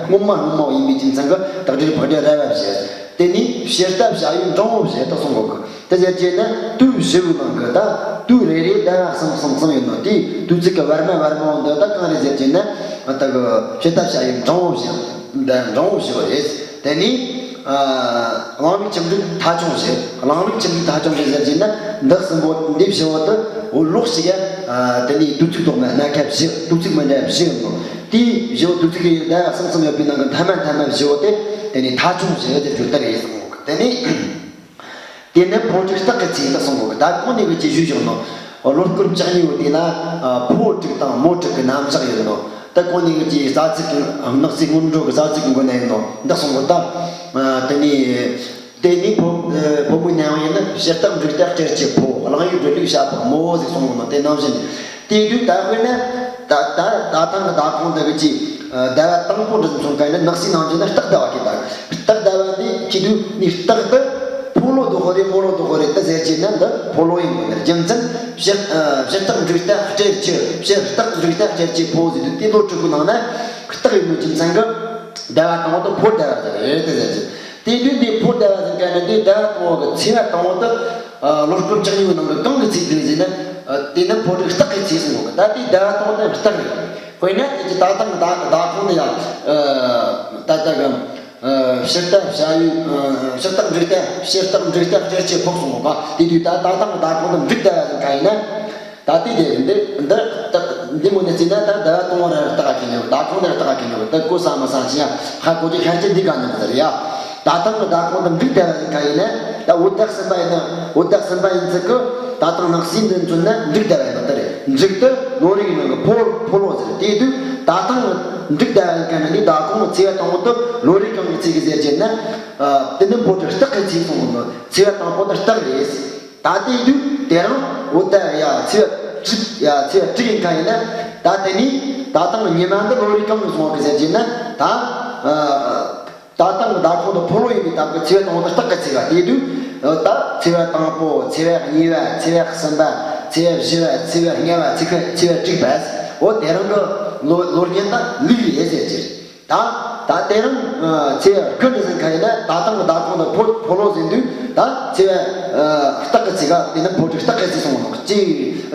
སྔོན་མ་སྔོན་མ་ཡིན་པའི་རྒྱུ་མཚན་གྱིས་དག་སྒྲིལ་བག་སྒྲིལ་ར་བ་བཞི། དེ་ནས་ཕྱིར་ལྟ་བྱ་ཡུལ་འབྲིང་བོ་བཞི་ད་གསུང་གོ་གི། དེ་ཟེར་གྱི་ན་དུས་བཞི་བོའི་ནང་གི་ད་དུས་རེ་རེ་ཟླ་བ་གསུམ་གསུམ་གསུམ་ཡོད་ནོ། དེའི་དུས་ཚིགས་ཀྱི་བར་མ་བར་མ་བོ་འདི་ད་གང་རེད་ཟེར་གྱི་ན། ད་གི་ཕྱིར་ལྟ་བྱ་ཡུལ་འབྲིང་བོ་བཞི། འདི་འབྲིང་བོ་བཞི་བོ་རེད། དེ་ནས་ཨ་གླེང་བའི་ཁྱིམ་རིག་མཐའ་ཆུང་བཞི། གླེང་བའི་ཁྱིམ་རིག་མཐའ་ཆུང་བཞི་ཟེར་གྱི་ན་འདི་གསུམ་པོ་འདི་བཞི་བོ་དེ་འོ་ལོག་ཞིག་ཡ། ཨ་དེ་ནས་དུས་ཚིགས་ཐོག་མ་སྣ་ཁ་བཞི། དུས་ཚིགས་མི་འདྲ་བཞི་ཡོད་ནོ། དེའི་བཞི་བོ་དུས་ཚིགས་ཀྱི་ཟླ་བ་གསུམ་གསུམ་ཡོད་པའི་ནང་གི་མཐའ་མ་མཐའ་མ་བཞི་བོ་དེ་དེ་ནས་མཐའ་ཆུང་བཞི་ཟེར་རྒྱུ་ལྟར་ཡིན་གསུངས། དེ་ནས། དེ་ནི་ཕོ་དྲུག་རྟགས་ཀྱི་ཚིག་ད་གསུང་གོ་གི། ད་གོང་ནས་གི་ཅི་ཞུས་བཞག་ནོ། བློ་སྐོར་བཅུ་གཉིས་པོ་དེ་ན་ཕོ་དྲུག་དང་མོ་དྲུག་གི་རྣམ་གཞག་ཡོད་ནོ། ད་གོང་ནས་གི་ཅི་རྩ་ཚིག་གི་ནག་ཚིག་སྔོན་འགྲོ་གི་རྩ་ཚིག་གི་མགོ་ན་ཡོད་ནོ་འདི་གསུང་གོ་ད། དེ་ནས་དེ་ནི་ཕོ་ཕོ་མོའི་རྣམ་དབྱེ་ནི་ཕྱིར་རྟགས་འབྲུག་སྒྲ་སྤྲེལ་གྱི་ཕོ། གླེང་ཡུལ་སྦྲུལ་ལུག་བྱ་ཕོ་མོ་ཟེར་གསུང་གོ་ནོ། དེ་ནང་བཞིན་དེ་དུས་ད་དཔེར་ན། ད་ད་ད་ཐེངས་ཀྱི་ཟླ་གོང་འདི་གི་ཅི། ཟླ་བ་དང་པོ་འདི་ཚོ་ག་ནི་ནག་སའི་ནང་གི་ནི་རྟགས་ཟླ་བ་གི་ད། རྟགས་ཟླ་བ་འདི་ཅི་དུས་ནི་རྟགས་འདི་ཕོ་ལོ་དོ་ཧོ་རེ་མོ་ལོ་དོ་ཧོ་རེ་ད་ཟེར་གྱི་ན་འདི་ཕོ་ལོ་ཡིན་དགོས་ནི་རྒྱུ་མཚན། ཕྱིར་ཨ་ཕྱིར་རྟགས་འབྲུག་རྟགས་སྤྲེལ་གྱི། ཕྱིར་རྟགས་འབྲུག་རྟགས་སྤྲེལ་གྱི་ཕོ་ཟེར་དུས་དེ་ལོ་དྲུག་པོའི་ནང་ན་རྟགས་ཡོད་ནོ་རྒྱུ་མཚན་གྱིས་ཟླ་བ་དང་པོ་དེ་ཕོ་ཟླ་བ་ཟེར་རེད་ད་ཟེར་གྱི། དེ་དུས་འདི་ཕོ་ཟླ་བ་ཟེར་ག་ནི་འདི་ཟླ་བ་དང་པོ་གི་ཚེས་པ་དང་པོ་དེ། ཨ་བློ་སྐོར་བཅུ་གཉིས་པའི་ནང་གི་གང་གི་ཚིག་དེ་ཟེར་ན། ཨ་དེ་ནི་ཕོ་དྲུག་རྟགས་ཀྱི་ཚིག་གསུང་གོ་གི། ད་དེའི་ཟླ་བ་དང་པོ་དེ་རྟགས་རེད། དཔེར་ན་དེ་གི་ད་ཐེངས་ཟླ་ཟླ་གོང་དེ་ཡང་ཨ་ད་ལྟ་གི་ཨ་ཕྱིར་རྟགས་བྱ་ཡུལ་ཨ་ཕྱིར་རྟགས་འབྲུག་རྟགས་ཕྱིར་རྟགས་འབྲུག་རྟགས་སྤྲེལ་གྱི་ཕོ་གསུང་གོ་ག། དེ་དུས་ད་ད་ཐེངས་ཟླ་གོང་དེ་འབྲུག་ཟླ་བ་ཟེར་ག་ཡིན་ན། ད་ལྟའི་དེ་རིང་འདི་འདི་འདི་མོ་ནས་བརྩིས་ན་ད་ཟླ་བ་དང་པོ་ར་རྟགས་ཀྱི་ཉོ། ཟླ་གོང་ནས་རྟགས་ཀྱི་ཉོ། ད་གོ་ས་མ་ས་ཅི་ཡང་ཧ་གོ་རྒྱུ་ཤར་གྱི་འདི་ག་ནས་མི་ཟེར་ཡ། ད་ཐེངས་ཀྱི་ཟླ་གོང་དེ་འབྲུག་ཟླ་བ་ཡིན་ག་ཡིན་ན། ད་འོ་ད་གསུམ་པ་ཡིན་ན། འོ་ད་གསུམ་པ་ཡིན་ཚིག་གི་ད་ཐེངས་ནག་སའི་འདི་མཚོན་ན་འབྲུག་ཟླ་བ་ཡིན་ནོ་ད་རེད། འབྲུག་དེ་ལོ་རེའི་ནང་གི་ཕོ་ཕོ་ལོ་ཟེར། དེ་དུས་ད་ཐེངས་འབྲུག་ཟླ་བ་ཡིན་ག་ནི་ནི་ཟླ་གོང་གི་ཚེས་པ་དང་པོ་དེ་ལོ་རེའི་གང་གི་ཚིག་གི་ཟེར་གྱི་ན། ཨ་དེ་ནི་ཕོ་དྲུག་རྟགས་ཀྱི་ཚིག་གསུང་གོ་ནོ། ཚེས་པ་དང་པོ་དེ་རྟགས་རེད། ད་དེ་དུས་དེ་རིང་འོ་ད་ཡ་ཚེས་པ་དྲུག་ཡ་ཚེས་པ་དྲུག་ཡིན་ག་ཡིན་ན། ད་དེ་ནས་ད་ཐེངས་ཉི་མ་འདི་ལོ་རེའི་གང་གི་སོང་གི་ཟེར་གྱི་ན། ད་ཨ་ད་ཐེངས་ཟླ་གོང་དེ་ཕོ་ལོ་ཡིན་པའི་སྟབས་ཀྱིས་ཚེས་པ་དང་པོ་དེ་རྟགས་ཀྱི་ཚིག་ག། དེ་དུས་ད་ཚེས་པ་དང་པོ། ཚེས་པ་གཉིས་པ། ཚེས་པ་གསུམ་པ། ཚེས་པ་བཞི་པ། ཚེས་པ་ལྔ་པ། ཚེས་པ་ཚེས་པ་དྲུག་པ། འོ་དེ་རིང་གི་ལོ་ལོ་རྙིང་ད་ལུག་རེད་ཟེར་གྱི་རེད། ད་ད་དེ་རིང་ཨ་ཚེས་པ་དགུ་འདི་ཟིན་ཁ་ཡིན་ན། ད་ཐེངས་ཀྱི་ཟླ་གོང་དེ་ཕོ་ཕོ་ལོ་ཟིན་དུས་ད་ཚེས་པ་ཨ་རྟགས་ཀྱི་ཚིག་ག། དེ་ནི་ཕོ་དྲུག་རྟགས་ཀྱི་ཚིག་གསུངས་ནོ། གཅིག་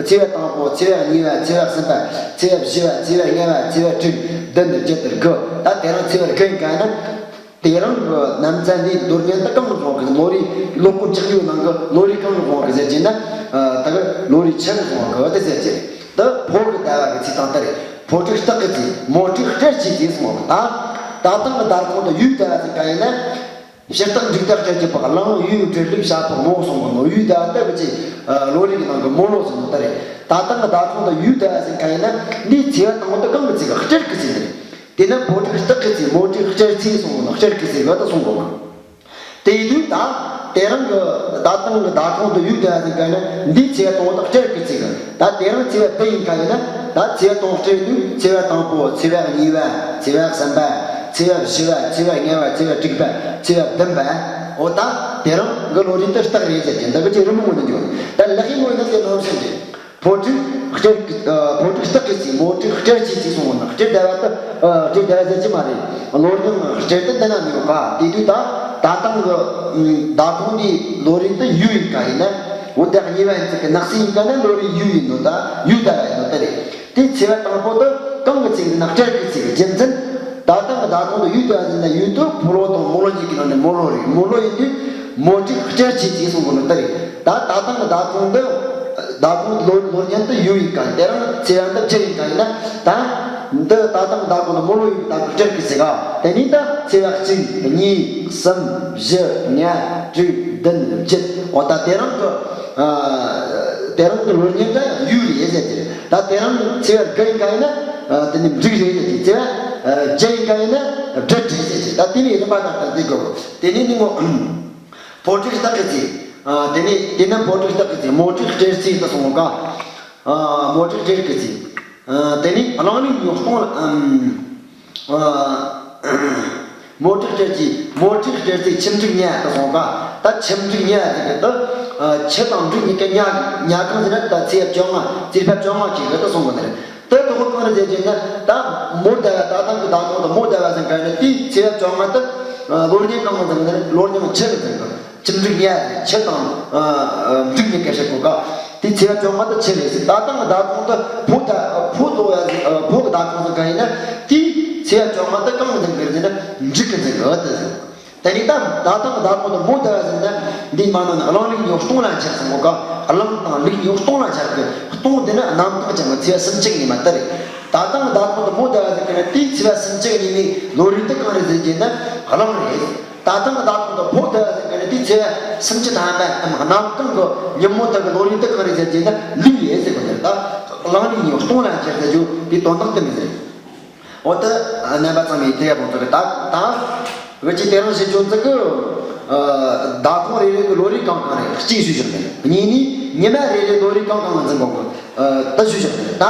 ཚེས་པ་དང་པོ། ཚེས་པ་གཉིས་པ། ཚེས་པ་གསུམ་པ། ཚེས་པ་བཞི་པ། ཚེས་པ་ལྔ་པ། ཚེས་པ་དྲུག་བདུན་བརྒྱད་དེ་དགུ། ད་དེ་རིང་ཚེས་པ་དགུ་ཡིན་ག་ན། དེ་རིང་གི་ནམ་ཚ་འདི་ལོ་རྙིང་ད་གང་གི་སོང་གི། ལོ་རེའི་ལོ་སྐོར་བཅུ་གཉིས་ནང་གི་ལོ་རེའི་གང་གི་སོང་གི་ཟེར་གྱི་ན། ཨ་ད་གི་ལོ་རེའི་ཕྱི་གི་སོང་གི་དེ་ཟེར་གྱི་རེད། ད་ཕོ་གི་ཟླ་བ་གི་ཚིག་དང་ད་རེད། ཕོ་དྲུག་རྟགས་ཀྱི་ཚིག་མོ་དྲུག་སྤྲེལ་གྱི་ཚིག་སོང་གི། ད་ད་ཐེངས་ཀྱི་ཟླ་གོང་དེ་ཡུལ་ཟླ་བ་ཟིན་ག་ཡིན་ན། ཕྱིར་རྟགས་འབྲུག་རྟགས་སྤྲེལ་གྱི་ཕོ། གླེང་ཡུལ་སྦྲུལ་ལུག་བྱ་ཕོ་མོ་གསུང་གི་ནོ། ཡུལ་ཟླ་བ་ལྟ་བུ་ཅིག་ལོ་རེ་གི་ནང་གི་མོ་ལོ་ཟེར་ནོ་ད་རེད། ད་ཐེངས་ཀྱི་ཟླ་གོང་དེ་ཡུལ་ཟླ་བ་ཟིན་ག་ཡིན་ན། འདིའི་ཚེས་པ་དང་པོ་དེ་གང་གི་ཚིག་ག། སྤྲེལ་གི་ཚིག་རེད། དེ་ནི་ཕོ་དྲུག་རྟགས་ཀྱི་ཚིག་མོ་དྲུག་སྤྲེལ་ཚིག་གསུང་གི་ནོ། སྤྲེལ་གི་ཚིག་ག་ད་གསུང་གོ་གི། དེ་ཡིན་དུས་ད་དེ་རིང་གི་ད་ཐེངས་ཀྱི་ཟླ་གོང་དེ་ཡུལ་ཟླ་བ་ཟིན་ག་ན། འདིའི་ཚེས་པ་དང་པོ་དེ་སྤྲེལ་གི་ཚིག་ག། ད་དེ་རིང་ཚེས་པ་བདུན་ཡིན་ག་ཡིན་ན། ད་ཚེས་པ་དང་པོ་སྤྲེལ་དུས་ཚེས་པ་དང་པོ། ཚེས་པ་གཉིས་པ། ཚེས་པ་གསུམ་པ། ཚེས་པ་བཞི་པ། ཚེས་པ་ལྔ་པ། ཚེས་པ་དྲུག་པ། ཚེས་པ་བདུན་པ། འོ་ད་དེ་རིང་གི་ལོ་རེ་འདི་རྟགས་རེད་ཟེར་གྱི། འདི་གི་ཅི་རི་མོ་ངོ་ནས་འཇོག་ད་ལག་གི་ངོས་ནས་དེ་ནང་བཞིན་རེད། ཕོ་དྲུག་སྤྲེལ་གི་ཨ་ཕོ་དྲུག་རྟགས་ཀྱི་ཚིག་མོ་དྲུག་སྤྲེལ་གྱི་ཚིག་གསུངས་པ་ན། སྤྲེལ་ཟླ་བ་དེ་ཨ་སྤྲེལ་ཟླ་བ་ཟེར་གྱི་མ་རེད། ལོ་རྙིང་སྤྲེལ་དེ་འདི་ན་ནི་ཡོད་ག། དེ་དུས་ད་ད་ཐེངས་ཀྱི་ཟླ་གོང་འདི་ལོ་རེ་འདི་ཡུལ་ཡིན་ག་ཡིན་ན། འོ་ད་གཉིས་པ་ཡིན་ཚིག་གི་ནག་སེ་ཡིན་ག་ན་ལོ་རེ་ཡུལ་ཡིན་ནོ། ད་ཡུལ་ཟླ་བ་ཡིན་ནོ་ད་རེད། དེ་ཚེས་པ་དང་པོ་དེ་གང་གི་ཚིག་ན། སྤྲེལ་གི་ཚིག་གི་རྒྱུ་མཚན། ད་ཐེངས་ཀྱི་ཟླ་གོང་དེ་ཡུལ་ཟླ་བ་ཟིན་ན། ཡུལ་དེ་ཕོ་ལོ་དང་མོ་ལོ་གཉིས་ཀྱི་ནང་ནས་མོ་ལོ་རེད། མོ་ལོ་ཡིན་དུས་མོ་དྲུག་སྤྲེལ་གྱི་ཚིག་གསུང་གི་ནོ་ད་རེད། ད་ད་ཐེངས་ཀྱི་ཟླ་གོང་འདི་ཟླ་གོང་ལོ་ལོ་རྙིང་འདི་ཡུལ་ཡིན་ག། དེ་རིང་ཚེས་པ་འདི་བཅུ་ཡིན་ག་ཡིན་ན། ད་འདི་ད་ཐེངས་ཟླ་གོང་ནི་མོ་ལོ་ཡིན་པའི་སྟབས་ཀྱིས་སྤྲེལ་གི་ཚིག་ག། དེ་ནས་ད་ཚེས་པ་གཅིག་གཉིས་གསུམ་བཞི་ལྔ་དྲུག་བདུན་བརྒྱད། འོ་ད་དེ་རིང་གི་ཨ་དེ་རིང་གི་ལོ་རྙིང་འདི་ཡུལ་རེད་ཟེར་གྱི་རེད། ད་དེ་རིང་ཚེས་པ་དགུ་ཡིན་ག་ཡིན་ན། ཨ་དེ་ནི་འབྲུག་རེད་ཟེར་གྱི། ཚེས་པ་ཨ་བརྒྱད་ཡིན་ག་ཡིན་ན་སྦྲུལ་རེད་ཟེར་གྱི། ད་དེ་ནི་རིམ་པ་ལྟར་དུ་འདི་དགོས། དེ་ནས་ནི་མོ་ཕོ་དྲུག་རྟགས་ཀྱི་ཚིག་ཨ་དེ་ནས་དེ་ནས་ཕོ་དྲུག་རྟགས་ཀྱི་ཚིག་མོ་དྲུག་སྤྲེལ་ཚིག་ད་གསུངས་ག། ཨ་མོ་དྲུག་སྤྲེལ་གྱི་ཚིག་ཨ་དེ་ནས་གླེང་ལུགས་ཉོག་གཏོང་ལ། ཨམ་ཨ་མོ་དྲུག་སྤྲེལ་གྱི། མོ་དྲུག་སྤྲེལ་ཚིག་ཁྱིམ་འབྲུག་ཉ་ད་གསུངས་ག། ད་ཁྱིམ་འབྲུག་ཉ་ཟེར་གི་ད་ཨ་ཁྱི་དང་འབྲུག་གཉིས་ཀ་ཉ་ཉ་གང་ཟེར་ན། ད་ཚེས་བཅོ་ལྔ། ཚེས་པ་བཅོ་ལྔ་གི་གི་ད་གསུངས་གི་ནི་རེད། ད་དོ་གོ་གང་རེད། ཟེར་ན་ད་མོ་ཟླ་བ། ད་ཐེངས་ཀྱི་ཟླ་གོང་དུ་མོ་ཟླ་བ་ཟེར་མཁན་ནི་དེའི་ཚེས་པ་བཅོ་ལྔ་དེ་ལོ་རྒྱུན་གང་གི་འཛིན་གི་ནི་ལོ་རྒྱུན་ཆུ་གི་འཛིན་གི། ཆུ་འབྲུག་ཉ་ཆུ་དང་འབྲུག་གཉིས་ཀ་བཤད་གོ་ག། དེའི་ཚེས་པ་བཅོ་ལྔ་དེ་ཆུ་རེད་ཟེར། ད་ཐེངས་ཀྱི་ཟླ་གོང་དུ་ཕོ་ཟླ་ཕོ་ལོ་བ་ཟེར་ཕོ་གི་ཟླ་གོང་ཟེར་མཁན་ཡིན་ན་དེའི་ཚེས་པ་བཅོ་ལྔ་དེ་གང་གི་འཛིན་གི་ཟེར་ན་འབྲུག་གི་འཛིན་གི་ཨ་དེ་ཟེར། དེ་ནས་ད་ད་ཐེངས་ཟླ་གོང་དུ་མོ་ཟླ་བ་ཟེར་ན་འདིའི་མ་ནང་ནས་གླང་ལུག་ཉི་ཤུ་སྟོང་ལ་འཆར་ཟིན་གོ་ག། གླང་དང་ལུག་ཉི་ཤུ་སྟོང་ལ་འཆར་གི། སྟོང་དེ་ནི་གནམ་གང་ཅན་གྱི་ཚེས་པ་སུམ་ཅུ་གི་ཉི་མ་དེ་རེད། ད་ཐེངས་ཟླ་གོང་དུ་མོ་ཟླ་བ་ཟེར་གི་ནི་དེའི་ཚེས་པ་སུམ་ཅུ་གི་ཉི་མའི་ལོ་རེད་དེ་གང་རེད་ཟེར་གྱི་ན་གླང་རེད། ད་ཐེངས་ཟླ་གོང་དུ་ཕོ་ཟླ་བ་ཟེར་གི་ནི་དེའི་ཚེས་པ་སུམ་ཅུ་ཐམ་པ་གནམ་གང་གི་ཉིན་མོ་དེ་གི་ལོ་རེད་དེ་གང་རེད་ཟེར་གྱི་ན་ལུག་རེད་ཟེར་གི་ནི་ད་གླང་ལུག་ཉི་ཤུ་སྟོང་ལ་འཆར་ཟེར་རྒྱུ་དེའི་དོན་དག་དེ་མི་ཟེར། འོ་ད་རྣམ་པ་ཚང་མས་དེ་ཡག་པོ་ཚོར་གི། ད་ད་འུ་ཅག་དེ་རིང་བཤད་རྒྱུ་ཚིག་གི་ཟླ་གོང་རེ་རེ་གི་ལོ་རེ་གང་གང་རེད་གཅིག་ཞུས་བཞག་ནས། གཉིས་ནི་ཉི་མ་རེ་རེ་ལོ་རེ་གང་གང་ལ་འཛིན་གོ་གི་ད་ཞུས་བཞག་ནས། ད་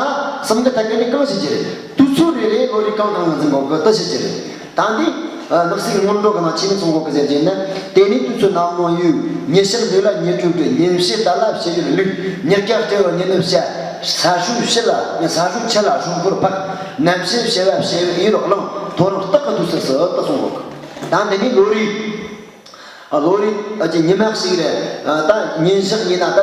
གསུམ་གི་ཐད་ཀ་ནས་གང་ཞིག་གི་རེད། དུས་ཚོད་རེ་རེ་ལོ་རེ་གང་གང་ལ་འཛིན་གོ་གི་ད་ཞིག་གི་རེད། ད་འདི་ནག་སེར་སྔོན་འགྲོ་གི་ནང་ཆེན་མོ་གསུང་གོ་གི་ཟེར་གྱི་ན། དེ་ནས་དུས་ཚོད་གནམ་ལོ་ཡོས། ཉི་ཤར་འདི་ལ་ཉི་སྤྲོས་དྲོས། ཉིན་བྱེད་ཟླ་ལ་བྱེ་ཡོར་ལུག། ཉི་དཀར་སྤྲེལ་བ་ཉི་ནུབ་བྱ། ས་སྲོས་ཕྱི་ལ་ས་སྲོས་ཕྱི་ལ་སྲོད་འཁོར་འཕགས། གནམ་བྱེད་བྱེ་བ་བྱེ་ཡོར་གླང་། ཐོ་རངས་སྟག་གི་དུས་ཚོད་སུ་ད་གསུང་གོ་གི། ད་འདི་ནི་ལོ་རེ། ཨ་ལོ་རེ་ཨ་ཀྱི་ཉི་མ་ཞིག་རེད། ཨ་ད་ཉིན་ཞག་ཡིན་ན་ད་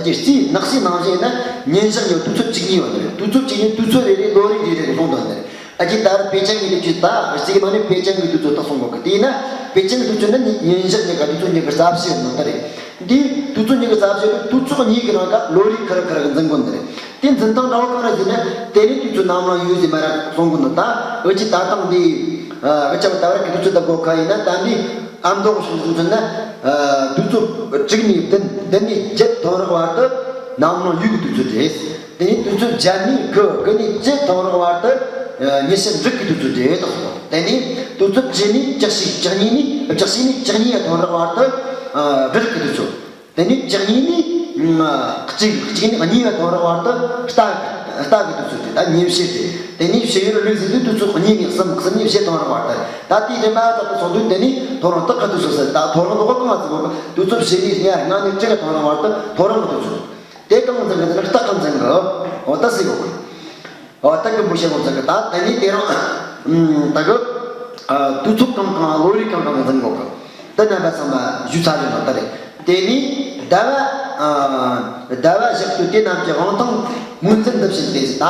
ཀྱི་རྩིས་ནག་སེར་ནང་བཞིན་ཡིན་ན་ཉིན་ཞག་ཡོད། དུས་ཚོད་གཅིག་གཉིས་ཡོད་རེད། དུས་ཚོད་གཅིག་གཉིས་དུས་ཚོད་རེ་རེ་ལོ་རེ་རེ་རེ་གསུང་དོན་དེ་རེད། ཨ་ཀྱི་ད་ར་པེ་ཅང་གི་ལས་ཀྱི་ད་རྩིས་ཀྱི་ནང་ནས་པེ་ཅང་གི་དུས་ཚོད་ད་གསུང་གོ་གི། དེ་ཡིན་ན་པེ་ཅང་གི་དུས་ཚོད་ནི་ཉིན་ཞག་གཉིས་ཀ་དུས་ཚོད་གཉིས་ཀ་རྩ་བཤད་ནོ་ད་རེད། འདི་དུས་ཚོད་གཉིས་ཀ་རྩ་བཤད་ནི་དུས་ཚོད་གཉིས་ཀྱི་ནང་ཀ་ལོ་རེ་ཁ་ར་ཁ་ར་གི་འཛིན་དགོས་ནི་རེད། དེ་འཛིན་སྟངས་འདྲ་བ་གང་རེད་ཟེར་ན། དེ་ནི་དུས་ཚོད་གནམ་ལོ་ཡོས་ཟེར་མ་ར་གསུང་གོ་ནོ། ད་འུ་ཅི་ད་ཐེངས་འདི་ཨ་འུ་ཅག་ད་བར་གི་དུས་ཚོད་ད་གོ་ཁ་ཡིན་ན། ད་འདི་ཨ་མདོ་གི་ཤུགས་ཚོད་ན་ཨ་དུས་ཚོད་དྲུག་ནས་བདུན། བདུན་ནས་བརྒྱད་ཐོན་རག་བར་དུ་གནམ་ལོ་ཡོས་ཀྱི་དུས་ཚོད་རེད། དེ་ནས་དུས་ཚོད་བརྒྱད་ནས་དགུ། དགུ་ནས་བཅུ་ཐོན་རག་བར་དུ་ཨ་ཉི་ཤུ་འབྲུག་གི་དུས་ཚོད་རེད་དང་། དེ་ནས་དུས་ཚོད་བཅུ་ནས་བཅུ་གཅིག། བཅུ་གཉིས་ནས་བཅུ་གཅིག་ནས་བཅུ་གཉིས་ཐོན་རག་བར་དུ་ཨ་སྦྲུལ་གྱི་དུས་ཚོད། དེ་ནས་བཅུ་གཉིས་ནས་གཅིག། གཅིག་ནས་གཉིས་ཐོན་རག་བར་དུ་རྟ་རྟ་གི་དུས་ཚོད་རེད། ད་ཉིན་བྱེད་རེད། དེ་ནས་བྱེ་ཡོར་ལུག་ཟེར་དུས་དུས་ཚོད་གཉིས་ནས་གསུམ། གསུམ་ནས་བཞི་ཐོན་རག་བར་དུ། ད་དེའི་རིམ་པ་ལྟར་དུ་སོང་དུས་དེ་ནས་ཐོ་རངས་སྟག་གི་དུས་ཚོད་ཟེར། ད་ཐོ་རངས་འདི་ག་གང་ལ་བརྩི་གོ་གི། དུས་ཚོད་བཞི་ནས་ལྔ། ལྔ་ནས་དྲུག་ཐོན་རག་བར་དུ་ཐོ་རངས་གི་དུས་ཚོད། དེ་གང་འཛིན་གི་ཟེར་ན་སྟག་གི་འཛིན་གི། འོ་ད་ཟེར་གོ་གི། འོ་ད་གི་འབུ་ཤེས་གོ་ཚ་གི། ད་དེ་ནས་དེ་རང་ད་གི་ཨ་དུས་ཚོད་གང་གང་ལོ་རེ་གང་གང་འཛིན་གོ་གི། ད་རྣམ་པ་ཚང་མ་ཞུ་ཚར་རེད་མ་ད་རེད། དེ་ནས་ཟླ་བ་ཨ་ཟླ་བ་ཞག་དུས་དེ་རྣམས་ཀྱི་དབང་ཐང་ངོས་འཛིན་འདི་བཞིན་ཏེ། ད་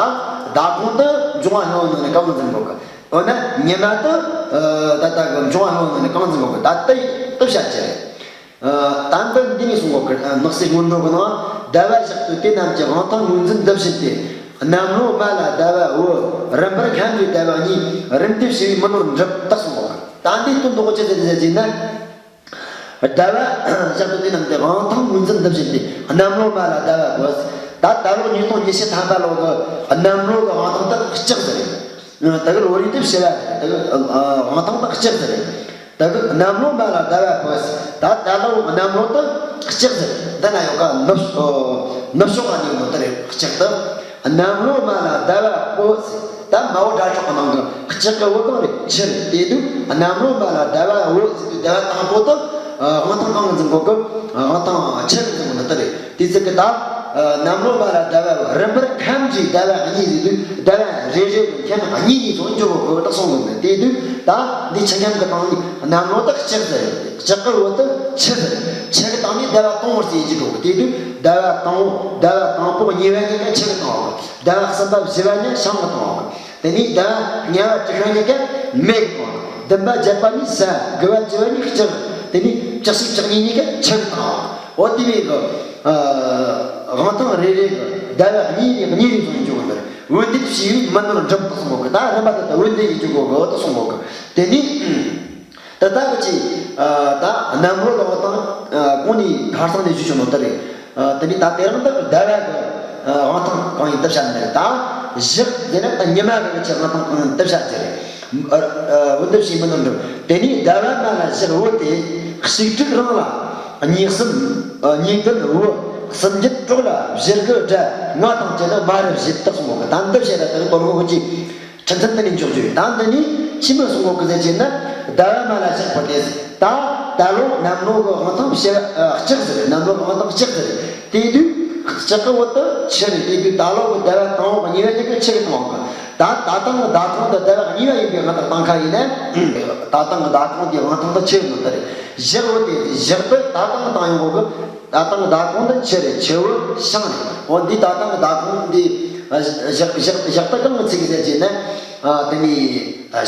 ཟླ་གོང་དུ་འབྱུང་བ་སྣང་བ་ནང་ནས་གང་འཛིན་གོ་གི། འོ་ན་ཉི་མ་དུ་ཨ་ད་ལྟ་གི་འབྱུང་བ་སྣང་བ་ནང་ནས་གང་འཛིན་གོ་གི། ད་ལྟ་ལྟ་བྱ་ཅི་རེད། ད་འདི་འདི་ནས་གསུང་གོ་གི། ནག་སེར་སྔོན་འགྲོ་གི་ནང་ཟླ་བ་ཞག་དུས་དེ་རྣམས་ཀྱི་དབང་ཐང་ངོས་འཛིན་འདི་བཞིན་ཏེ། གནམ་ལོ་མ་ལ་ཟླ་བ་བུ། རིམ་པར་ཁམས་ཀྱི་ཟླ་བ་གཉིས། རིམ་དེ་བྱེ་བའི་མི་ནོར་འགྲུབ། ད་གསུང་གོ་གི། ད་འདི་དོན་དག་ཅི་ཟེར་ཟེར་ཟེར་ན། ཟླ་བ་ཞག་དུས་དེ་རྣམས་ཀྱི་དབང་ཐང་ངོས་འཛིན་འདི་བཞིན་ཏེ། གནམ་ལོ་མ་ལ་ཟླ་བ་བུ། ད་ད་ལོ་ཉིས་སྟོང་ཉི་ཤུ་ཐམ་པ་ལོ་གི་གནམ་ལོ་གི་དབང་ཐང་དེ་ལྕགས་ཟེར་རེད། ད་གི་ལོ་རེ་དེ་བྱེ་བ་རེད། ད་གི་དབང་ཐང་དེ་ལྕགས་ཟེར་རེད། ད་གི་གནམ་ལོ་མ་ལ་ཟླ་བ་བུ། ད་ད་ལོ་གནམ་ལོ་དེ་ལྕགས་ཟེར། འདི་ན་ཡོད་ཀ། ནུབ་ནུབ་ཕྱོགས་ལ་ནི་ནོ་དེ་རེད། ལྕགས་དེ། གནམ་ལོ་མ་ལ་ཟླ་བ་བུ་ཟེར། ད་མ་བུ་དགྲ་ཕྱོགས་ནང་གི་ལྕགས་ཀྱི་བུ་གང་རེད། ཆུ་རེད། དེ་དུས་གནམ་ལོ་མ་ལ་ཟླ་བ་བུ་ཟེར་དུས་ཟླ་བ་དང་པོ་དེ་དབང་ཐང་གང་གི་འཛིན་གོ་གི། དབང་ཐང་ཆུ་གི་འཛིན་གོ་ནི་དེ་རེད། དེ་ཚིག་གི་ད་གནམ་ལོ་མ་ལ་ཟླ་བ་བུ། རིམ་པར་ཁམས་ཀྱི་ཟླ་བ་གཉིས་ཟེར་དུས་ཟླ་བ་རེ་རེ་གི་ཁམས་གཉིས་གཉིས་སོང་འཇོག་གོ་གི་ད་གསུང་གི་མེད། དེ་དུས་ད་འདི་ཆུ་ཁམས་གི་སྟེང་ནས་གནམ་ལོ་དེ་ལྕགས་ཟེར། ལྕགས་ཀྱི་བུ་དེ་ཆུ་ཟེར། ཆུ་གི་སྟེང་ནས་ཟླ་བ་དང་པོ་ཟེར་གྱི་འགྲོ་གི། དེ་དུས་ཟླ་བ་དང་པོ་ཟླ་བ་དང་པོ་གཉིས་པ་གཉིས་ཀ་ཆུ་གི་སྟེང་འོག་གི། ཟླ་བ་གསུམ་པ་བཞི་བ་གཉིས་ཤིང་གི་སྟེང་འོག་གི། དེ་ནས་ཟླ་བ་ལྔ་པ་བཅུ་པ་གཉིས་ཀ་མེ་གི་སྟེང་འོག་གི། བདུན་པ་བརྒྱད་པ་གཉིས་ས། དགུ་པ་བཅུ་པ་གཉིས་ལྕགས། དེ་ནས་བཅུ་གཅིག་བཅུ་གཉིས་གཉིས་ཀ་ཆུ་གི་སྟེང་འོག་གི། འོ་དེ་བས་གི་ཨ་དབང་ཐང་རེ་རེ་གི་ཟླ་བ་གཉིས་ནས་གཉིས་རེ་སོང་འཇོག་གི་འདིར་བུ་འདེད་བྱེ་བའི་མི་ནོར་འགྲུབ་ད་གསུང་གོ་གི། ད་རིམ་པ་དེ་ལྟར་བུ་འདེད་ཡིན་འཇོག་གོ་གི་ད་གསུང་གོ་གི། དེ་ནས། ད་ལྟ་གི་ཅི། ད་གནམ་ལོ་ལ་དབང་ཐང་གོང་ནས་ཁ་སང་ནས་ཞུས་བྱུང་ནོ་ད་རེད། དེ་ནས་ད་དེ་རིང་ད་ཟླ་བ་གི་དབང་ཐང་གང་ཡིན་ད་བཤད་ནི་རེད། ད་ཞག་དེ་ནས་ད་ཉི་མ་གི་ཅི་དབང་ཐང་གང་ཡིན་ད་བཤད་ཀྱི་རེད། འོ་འདི་བྱེད་མི་འདུག་འདུག་དེ་ནས་ཟླ་བ་མ་ལ་ཞག་བུ་སྟེ། གཅིག་དྲུག་རང་ལ་གཉིས་གསུམ། གཉིས་བདུན་བུ། གསུམ་བརྒྱད་གྲོགས་ལ་བཞི་དགུ་དགྲ། ལྔ་དང་བཅས་ན་མ་རབས་བཞི་ད་གསུང་གོ་གི། ད་འདི་བཤད་ད་ད་གི་དོར་གོ་གི་ཅི། ཁྲིམས་མཐུན་དེ་ནས་འཇོག་རྒྱུ་ཡོད། ད་འདི་ནི་ཕྱི་མ་གསུང་གོ་གི་ཟེར་གྱི་ན། ཟླ་བ་མ་ལ་ཞག་བུ་སྟེ། ད་ད་ལོ་གནམ་ལོ་གི་དབང་ཐང་བྱེ་བ་ལྕགས་ཟེར། གནམ་ལོ་གི་དབང་ཐང་ལྕགས་ཟེར། དེ་དུས་ལྕགས་ཀྱི་བུ་དེ་ཆུ་རེད། དེ་དུས་ད་ལོ་གི་ཟླ་བ་དང་པོ་གཉིས་པ་གཉིས་ཀ་ཆུ་གི་སྟེང་འོག་གི། ད་ད་ལྟ་གི་ཟླ་གོང་དེ་ཟླ་བ་གཉིས་པ་ཡིན་པའི་དབང་དུ་བཏང་ཁ་ཡིན་ན། ད་ལྟ་གི་ཟླ་གོང་དེའི་དབང་ཐང་དེ་ཆི་ཡིན་ནོ་ད་རེད། ཞག་བོ་དེ་ཞག་དེ་ད་ལྟ་གི་བཏང་ཡོང་གོ་གི། ད་ལྟ་གི་ཟླ་གོང་དེ་ཆི་རེད། ཆི་བོ་ཤིང་རེད། འོ་འདི་ད་ལྟ་གི་ཟླ་གོང་འདི་ཞག་ཞག་ཞག་དེ་གང་གི་ཚིག་གི་ཟེར་གྱི་ན། དེ་ནི་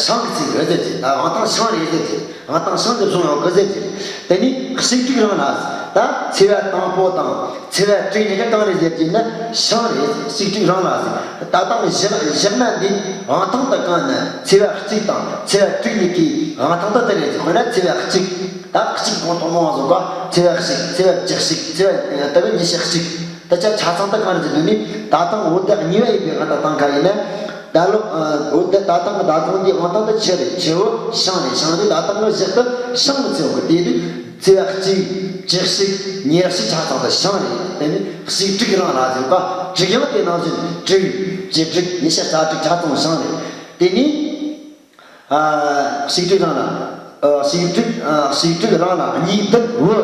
ཤིང་གི་ཚིག་རེད་ཟེར་གྱི། ད་དབང་ཐང་ཤིང་རེད་ཟེར་གྱི། དབང་ཐང་ཤིང་གི་བཟུང་ཡོང་གི་ཟེར་གྱི། དེ་ནི་གཅིག་དྲུག་རང་ལ་ཟེར། ད་ཚེས་པ་དང་པོ་དང་ཚེས་པ་དྲུག་གཉིས་ཀ་གང་རེད་ཟེར་གྱི་ན་ཤིང་རེད། གཅིག་དྲུག་རང་ལ་ཟེར། ད་ལྟ་བཞག་བཞག་ན་འདི་དབང་ཐང་དུ་གང་ན་ཚེས་པ་གཅིག་དང་ཚེས་པ་དྲུག་གཉིས་ཀའི་དབང་ཐང་དུ་དེ་རེད་ཟེར། དཔེར་ན་ཚེས་པ་གཅིག་ད་གཅིག་གོང་དུ་མང་བཟོ་ག་ཚེས་པ་གཅིག་ཚེས་པ་བཅུ་གཅིག་ཚེས་པ་ད་གི་ཉི་ཤུ་གཅིག་ད་ཆ་ཆ་ཚང་དུ་གང་རེད་ཟེར་དུས་ནི་ད་ལྟ་བོད་ཟླ་གཉིས་པ་ཡིན་པའི་དབང་དུ་བཏང་ཁ་ཡིན་ན། ད་ལོ། ཨ། འོ་ད་ད་ལྟ་གི་ཟླ་གོང་འདིའི་དབང་ཐང་དུ་ཆི་རེད། ཆི་བོ་ཤིང་རེད། ཤིང་འདི་ད་ལྟ་གི་ཞག་དེ་ཤིང་གི་ཚེས་པ་གི་དེ་དུས་ཚེས་པ་གཅིག་བཅུ་གཅིག་ཉེར་གཅིག་ཆ་ཚང་དུ་ཤིང་རེད། དེ་ནི་གཅིག་དྲུག་རང་ལ་ཟེར་བ། དྲུག་ཡང་དེ་ནང་བཞིན་དྲུག་བཅུ་དྲུག་ཉི་ཤུ་རྩ་དྲུག་ཆ་ཚང་ཤིང་རེད། དེ་ནི། ཨ། གཅིག་དྲུག་རང་ལ། ཨ། གཅིག་དྲུག་ཨ། གཅིག་དྲུག་རང་ལ་གཉིས་བདུན་བོད།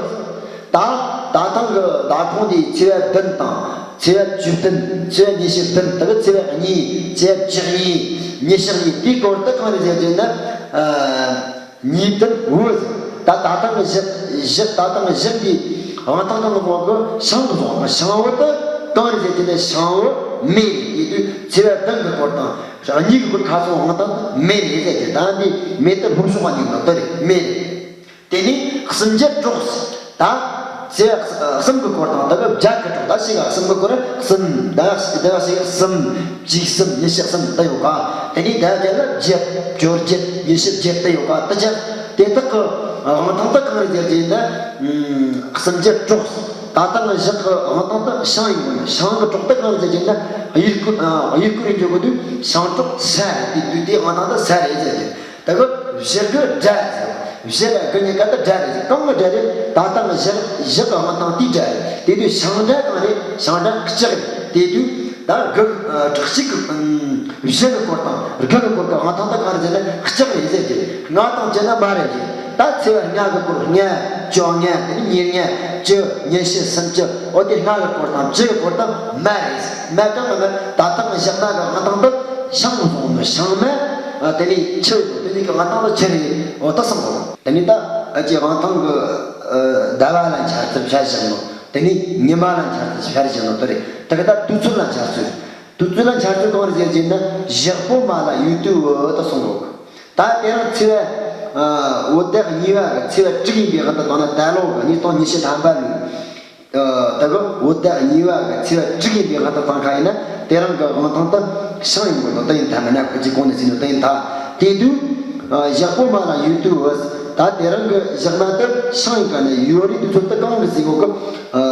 ད་ད་ཐེངས་ཀྱི་ཟླ་གོང་དེའི་ཚེས་པ་བདུན་དང་ཚེས་པ་བཅུ་བདུན་ཚེས་པ་ཉི་ཤུ་བདུན་དེ་གི་ཚེས་པ་གཉིས་ཚེས་པ་བཅུ་གཉིས་ཉི་ཤུ་གཉིས་དེའི་སྐོར་དུ་གང་རེད་ཟེར་གྱི་ན། ཨ། གཉིས་བདུན་བོད། ད་ད་ཐེངས་ཀྱི་བཞི་བཞི་ད་ཐེངས་ཀྱི་བཞི་འདི་དབང་ཐང་གང་གི་དབང་གི་ཤིང་གི་དབང་གི། ཤིང་བོ་དེ་གང་རེད་ཟེར་གྱི་ན་ཤིང་བོ་མེ་རེད། དེ་དུས་ཚེས་པ་བདུན་གི་སྐོར་དང་། གཉིས་ཀྱི་སྐོར་ཁ་སང་དབང་ཐང་མེ་རེད་ཟེར་གྱི། ད་འདི་མེ་དེ་ལྷོ་ཕྱོགས་པ་ཉིད་ནོ་དེ་རེད། མེ་རེད། དེ་ནས་གསུམ་བརྒྱད་དྲུག་ད་ཚེས་པ་གསུམ་གྱི་སྐོར་དང་ད་གི་བརྒྱད་གི་དྲུག་ད་ཞེ་ག་གསུམ་གྱི་སྐོར་གསུམ་ད་ད་ཞེ་ག་གསུམ་བཅུ་གསུམ་ཉི་ཤུ་གསུམ་དེ་ཡོད་ག་དེ་ནས་ད་བརྒྱད་ལ་བརྒྱད་བཅོ་བརྒྱད་ཉི་ཤུ་བརྒྱད་དེ་ཡོད་ག་དེ་བརྒྱད་དེ་དག་གི་དབང་ཐང་དེ་གང་རེད་ཟེར་གྱི་ན། གསུམ་བརྒྱད་དྲུག་ད་ལྟ་ང་བཞག་གི་དབང་ཐང་དེ་ཤིང་ཡིན་དགོས་ན། ཤིང་གི་དྲུག་དེ་གང་རེད་ཟེར་གྱི་ན། དབྱུག་གུ་ཨ། དབྱུག་གུ་རེ་འཇོག་གི་དུས་ཤིང་དྲུག་ས་རེད། དེ་དུས་དེའི་དབང་ཐང་དེ་ས་རེད་ཟེར་གྱི། ད་གི་བཞི་གི་སྒྲ་རེད་ཟེར། བཞི་ར་གི་གཉིས་ཀ་དེ་སྒྲ་རེད་ཟེར། གང་གི་སྒྲ་རེད། ད་ལྟ་ང་བཞག་བཞག་གི་དབང་ཐང་དེའི་སྒྲ་རེད། དེ་དུས་ཤིང་སྒྲ་གང་རེད། ཤིང་སྒྲ་ལྕགས་རེད། དེ་དུས་ད་གི་ཨ། གཅིག་གི་ཨམ། བཞི་གི་སྐོར་དང་གི་གི་སྐོར་གི་དབང་ཐང་དེ་གང་རེད་ཟེར་ན་ལྕགས་རེད་ཟེར་གྱི། ང་དང་བཅས་ན་མ་རེད་ཟེར། ད་ཚེས་པ་ལྔ་གི་སྐོར་ལྔ་བཅོ་ལྔ་དེ་ནི་ཉེར་ལྔ་བཅུ་ཉི་ཤུ་སུམ་ཅུ། འོ་དེ་ལྔ་གི་སྐོར་དང་བཅུ་གི་སྐོར་དང་མ་རེད་ཟེར། མ་གང་གི་མ་ད་ལྟ་ང་བཞག་ན་གི་དབང་ཐང་དེ་ཤིང་གི་བཟུང་ནོ་ཤིང་མ། ཨ། དེ་ནི་ཆུ་ཡོད་དེ་ནི་གི་དབང་ཐང་དེ་ཆུ་རེད། འོ་ད་སོང་གོ་དེ་ནི་ད་ཨ་ཅེ་དབང་ཐང་གི་ཨ། ཟླ་བ་ལ་འཆར་ཚུལ་བཤད་བཞག་ནོ། དེ་ནས་ཉི་མ་ལ་འཆར་ཚུལ་ཤར་བཞིན་ནོ་དེ་རེད། དེ་ག་ད་དུས་ཚོད་ལ་འཆར་ཚུལ། དུས་ཚོད་ལ་འཆར་ཚུལ་གང་རེད་ཟེར་གྱི་ན་ཞག་པོ་མ་ལ་ཡུལ་དུས་བོད་དུ་སོང་གོ་ད་དེ་རིང་ཚེས་པ་ཨ། བོད་ཟླ་གཉིས་པ་གི་ཚེས་པ་དྲུག་ཡིན་པའི་དབང་དུ་བཏང་ན། ད་ལོ་གི་ཉིས་སྟོང་ཉི་ཤུ་ཐམ་པ་ལོའི་ཨ། ད་གི་བོད་ཟླ་གཉིས་པ་གི་ཚེས་པ་དྲུག་ཡིན་པའི་དབང་དུ་བཏང་ཁ་ཡིན་ན་དེ་རིང་གི་དབང་ཐང་དེ་ཤིང་ཡིན་དགོས་ནོ་དེ་ཡིན་ཐ་མ་ན་ཁོ་ཅིག་གོང་ནས་ཟིན་ནོ་དེ་ཡིན་ཐ། དེ་དུས་ཨ། ཞག་པོ་མ་ལ་ཡུལ་དུས་བོད། ད་དེ་རིང་གི་ཞག་མ་དེ་ཤིང་ཡིན་ག་ནས་ཡོད་རེད། དུས་ཚོད་དེ་གང་གི་ཟིག་གོ་གི་ཨ།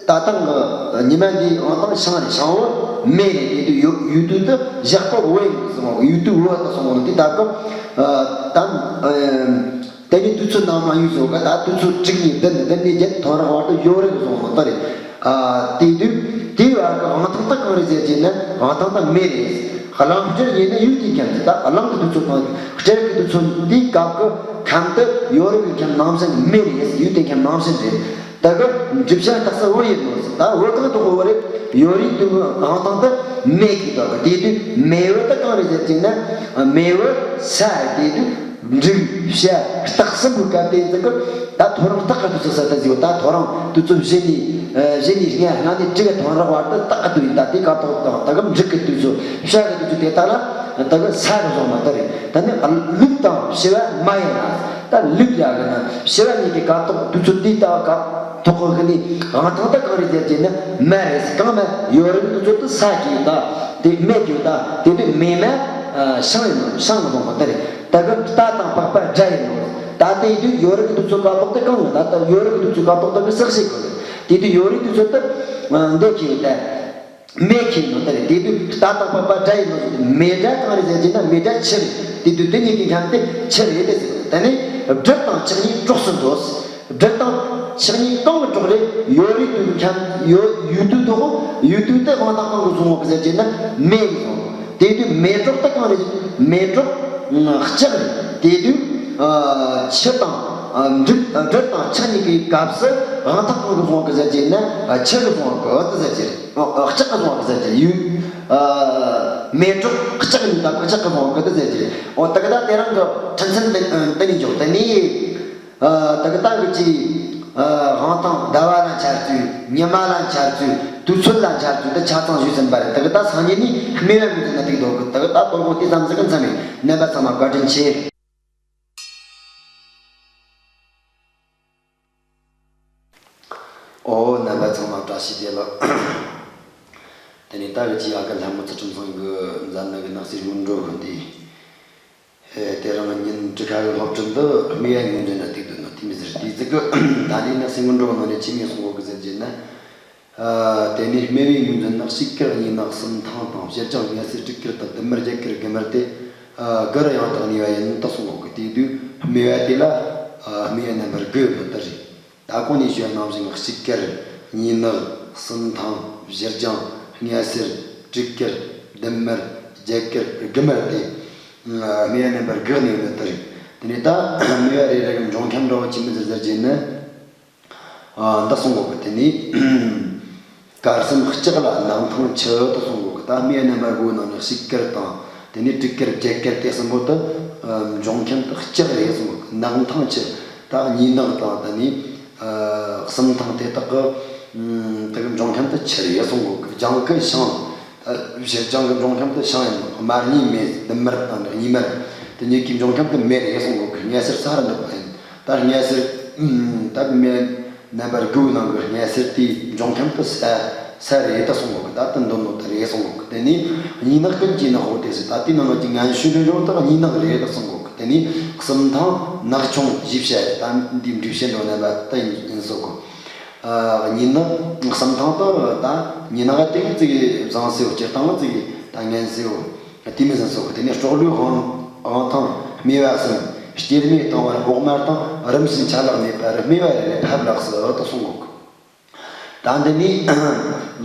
ད་ཐེངས་ཀྱི་ཉི་མ་འདིའི་དབང་ཐང་ཤིང་རེད། ཤིང་བོ་མེ་རེད། དེ་དུས་ཡུལ་ཡུལ་དུས་དེ་ཞག་པོ་བོད་ཡིན་གསུངས་པ། ཡུལ་དུས་བོད་དུ་སོང་བ་དེ་ལྟ་སྐབས་ཨ། ད་ཨ། དེ་ནི་དུས་ཚོད་ནང་མ་ཡུལ་བཟོ་ག་ད་དུས་ཚོད་དྲུག་ནས་བདུན་བདུན་ནས་བརྒྱད་ཐོ་རངས་བར་དུ་ཡོད་རེད་གསུངས་པ་དེ་རེད། ཨ། དེ་དུས་དེའི་བར་གྱི་དབང་ཐང་དེ་གང་རེད་ཟེར་གྱི་ན་དབང་ཐང་དེ་མེ་རེད། གླིང་སྤྲུལ་ཡིན་ན་ཡུལ་དེའི་ཁམས་ཀྱི་ད་གླིང་གི་དུས་ཚོད་དང་སྤྲེལ་གྱི་དུས་ཚོད་འདིའི་སྐབས་ཀྱི་ཁམས་དེ་ཡོད་རེད་གི་ཁམས་ནང་བཞིན་མེ་རེད། ཡུལ་དེའི་ཁམས་ནང་བཞིན་རེད། ད་གི་འབྲི་བྱ་རྟགས་གསལ་བོད་ཡིན་ནོ། ད་བོད་གང་དུ་བོད་རེད། ཡོད་རེད་དུས་དབང་ཐང་དེ་མེ་གི་ད་གི་དེ་དུས་མེ་བོ་དེ་གང་རེད་ཟེར་གྱི་ན་མེ་བོ་ས་རེད། དེ་དུས་འབྲི་བྱ་རྟགས་གསལ་བོའི་སྐབས་དེ་ཚོ་གི་ད་ཐོ་རངས་རྟགས་ཀྱི་དུས་ཚོད་ས་ད་ཟིག་ད་ཐོ་རངས་དུས་ཚོད་བཞི་ནས་ཨ། བཞི་ནས་ལྔ་ལྔ་ནས་དྲུག་གི་ཐོ་རངས་བར་དུ་རྟགས་ཀྱི་དུས་ཡིན། ད་དེ་སྐབས་ཐོག་དང་ད་གི་འབྲི་གི་དུས་ཚོད་བྱ་གི་དུས་ཚོད་དེ་དག་ལ་ད་གི་ས་གི་བཟུང་མ་ད་རེད། ད་ནི་ལུག་དང་བྱི་བ་མ་ཡིན་ན། ད་ལུག་ཡ་གི་ན་བྱི་བ་གཉིས་ཀྱི་སྐབས་ཐོག་དུས་ཚོད་དེའི་ལྟ་བ་སྐབས་ཐོག་གི་ནི་དབང་ཐང་ད་གང་རེད་ཟེར་གྱི་ན་མ་རེད། གང་མ་ཡོད་རེད། དུས་ཚོད་དུ་ས་གི་ད་དེ་མེ་གི་ད་དེ་དུས་མེ་མ་ཤིང་ཡིན་ནོ། ཤིང་གི་བཟུང་བ་ད་རེད། ད་གི་རྟ་དང་པགས་པ་སྒྲ་ཡིན་ནོ། ད་དེ་དུས་ཡོད་རེད། དུས་ཚོད་སྐབས་ཐོག་དེ་གང་ཡིན། ད་ད་ཡོད་རེད། དུས་ཚོད་སྐབས་ཐོག་ད་གི་ཟག་བཅས་གི་རེད། དེ་དུས་ཡོད་རེད། དུས་ཚོད་དུ་འདི་གི་ད། མེ་ཁེལ་ནོ་ད་རེད། དེ་དུས་རྟ་དང་པགས་པ་སྒྲ་ཡིན་ནོ་ཟེར་ཏེ། མེ་སྒྲ་གང་རེད་ཟེར་གྱི་ན་མེ་སྒྲ་ཆུ་རེད། དེ་དུས་དེ་གཉིས་ཀྱི་ཁམས་དེ་ཆུ་རེད་དེ་ཟེར། དེ་ནས་སྦྲུལ་དང་ཁྱི་གཉིས་གྲོགས་སུ་འགྲོ། སྦྲུལ་དང་ཁྱི་གཉིས་གང་གི་གྲོགས་རེད། ཡོད་རེད་དུས་ཁམས་ཡོད་ཡུལ་དུས་ཐོག་ཡུལ་དུས་དེ་དབང་ཐང་གང་གི་བཟུང་བ་གི་ཟེར་གྱི་ན་མེ་གི་བཟུང་། དེ་དུས་མེ་གྲོགས་དེ་གང་རེད། མེ་གྲོགས་ལྕགས་རེད། དེ་དུས་ཨ་ཆུ་དང་ཨ་སྦྲུལ་སྦྲུལ་དང་ཁྱི་གཉིས་ཀྱི་སྐབས་སུ་དབང་ཐང་གང་གི་བཟུང་བ་གི་ཟེར་གྱི་ན་ཨ་ཆུ་གི་བཟུང་བ་གི་འོ་དེ་ཟེར་གྱི་རེད། ཨ་ལྕགས་གི་བཟུང་བ་གི་ཟེར་གྱི་རེད། ཡུལ་ཨ། མེ་སྲེག་ལྕགས་ནི་དང་ལྕགས་ཀྱི་བོང་གི་དུ་ཟེར་གྱི། འོ་དག་ད་དེ་རང་གི་ཕྲིན་ཚན་དེ་དེ་ནས་འཇོག་དེ་ནས། ཨ། དག་ད་གི་ཅི། ཨ། དབང་ཐང་ཟླ་བ་ལ་འཆར་ཚུལ། ཉི་མ་ལ་འཆར་ཚུལ། དུས་ཚོད་ལ་འཆར་ཚུལ་དེ་ཆ་ཚང་ཞུས་ཟིན་པ་རེད། དག་ད་སང་ཉིན་ནས་སྨེ་བའི་ངོས་འཛིན་ན་ཐུག་འདུག་གི། དག་ད་དོ་དགོང་དེ་ཙམ་ཟིག་གི་མཚམས་ཡིན། རྣམ་པ་ཚང་མ་བཀའ་དྲིན་ཆེ། ཨོ། རྣམ་པ་ཚང་མ་བཀྲ་ཤིས་བདེ་ལེགས། དེ་ནས་ད་གི་ཅི་ཨ་ཁུ་ལྷ་མོ་ཚུལ་ཁྲིམས་ཚང་གི་མཛད་ནི་གི་ནགས་གསེབ་སྔོན་འགྲོ་གི་འདི། ཨེ། དེ་རིང་ཉིན་དྲུག་ཁ་གི་སློབ་ཁྲིད་འདི་སྨེ་བའི་ངོས་འཛིན་ན་ཐུག་འདུག་ནོ་དེ་མི་ཟེར། དེ་ཟིག་གི་ད་ནི་ནགས་གསེབ་སྔོན་འགྲོ་གི་ནང་ནས་ཅི་མི་གསུང་གོ་གི་ཟེར་གྱི་ན། ཨ། དེ་ནས་སྨེ་བའི་ངོས་འཛིན་ནི་དཔྱིད་ཀར་གཉིས་ནག་གསུམ་ཐང་དང་། ཕྱེད་ཀྱང་ཉི་ཟེར་དྲུག་ཀར་དང་། བདུན་དམར་བརྒྱད་ཀར་དགུ་དམར་ཏེ། ཨ། དགུ་རུ་ཡང་དག་གནས་པ་ཡིན་དུ་གསུང་གོ་གི། དེ་དུས་སྨེ་བ་དེ་ལ། ཨ། སྨེ་བའི་རྣམ་པར་དགུ་ཡོད་པ་དེ་རེད། ད་གོང་ནས་ཞུས་པ་ནང་བཞིན་དཔྱིད་ཀར་གཉིས་ནག་གསུམ་ཐང་བཞི་ལྗང་ལྔ་སེར་དྲུག་དཀར་བདུན་དམར་བརྒྱད་དཀར་དགུ་དམར་ཏེ། ཨ། སྨེ་བའི་རྣམ་པར་དགུ་གནས་ཡོད་ནི་དེ་རེད། དེ་ནས་ད་སྨེ་བ་རེ་རེ་གི་འབྱུང་ཁམས་འདྲ་བོ་ཅི་མི་ཟེར་ཟེར་གྱི་ནི། ཨ། འདི་གསུང་གོ་གི། དེ་ནས་དཀར་གསུམ་ལྕགས་ལ་ནག་ཐང་ཆུ་དུ་གསུང་གོ་གི། ད་སྨེ་བའི་རྣམ་པར་དགུ་ནང་ནས་དཔྱིད་དཀར་དང་། དེ་ནས་དྲུག་དཀར་བརྒྱད་དཀར་དེ་གསུམ་པོ་དུ། ཨ། འབྱུང་ཁམས་དུ་ལྕགས་རེད་གསུང་གོ་གི། ནག་ཐང་ཆུ། ད་གཉིས་ནག་དང་དེ་ནས། ཨ། གསུམ་ཐང་དེ་དག་གི། ཨ། དེ་གི་འབྱུང་ཁམས་དུ་ཆུ་རེད་གསུང་གོ་གི། ལྗང་གུ་ཤིང་། ཨ། བཞི་ལྗང་གི་འབྱུང་ཁམས་དུ་ཤིང་ཡིན་ནོ། དམར་གཉིས་མེ། བདུན་དམར་དང་གཉིས་དམར། དེ་གཉིས་ཀའི་འབྱུང་ཁམས་དུ་མེ་རེད་གསུང་གོ་གི། ལྔ་སེར་ས་རུ་འདུག་པ་ཡིན། ད་ལྔ་སེར། ཨ། ད་མེ། རྣམ་པར་དགུའི་ནང་གི་ལྔ་སེར་དེའི་འབྱུང་ཁམས་དུ་ས། ས་རེད་དུ་གསུང་གོ་གི། ད་དུ་འདོད་ནོ་དེ་རེད་གསུང་གོ་གི། དེ་ནས་གཉིས་ནག་ཀུན་གྱི་ནག་འོ་དེ་ཟེར། ད་དེའི་ནང་གི་ངན་ཤོས་འདྲ་འདྲ་བོ་དག་གཉིས་ནག་རེད་དུ་གསུང་གོ་གི། དེ་ནས་གསུམ་ཐང་ནག་ཆུང་བཞི་བྱས། ད་འདི་འབྲི་བྱེད་འགྲོ་ན་ད་དུ་ཡིན་གསུང་གོ། ཨ། གཉིས་ནག་གསུམ་ཐང་དུ་ད་གཉིས་ནག་དེ་གི་ཙི་གི་བཟང་སེའོ། སྤྱིར་བཏང་ཙི་གི་ད་ངན་སེའོ། དེ་མི་ཟིན་སོགས། དེ་ནས་སྲོག་བླུའི་དབང་དབང་ཐང་སྨེ་བ་གསུམ། སྐྱེར་སྨེ་སྟེང་བར་འོག་དམར་དང་། རིམ་བཞིན་ཆ་ལག་མེད་པར་སྨེ་བ་རེ་རེ་ཕབ་ལགས་སུ་དུ་གསུང་གོ། ད་འདི་ནས་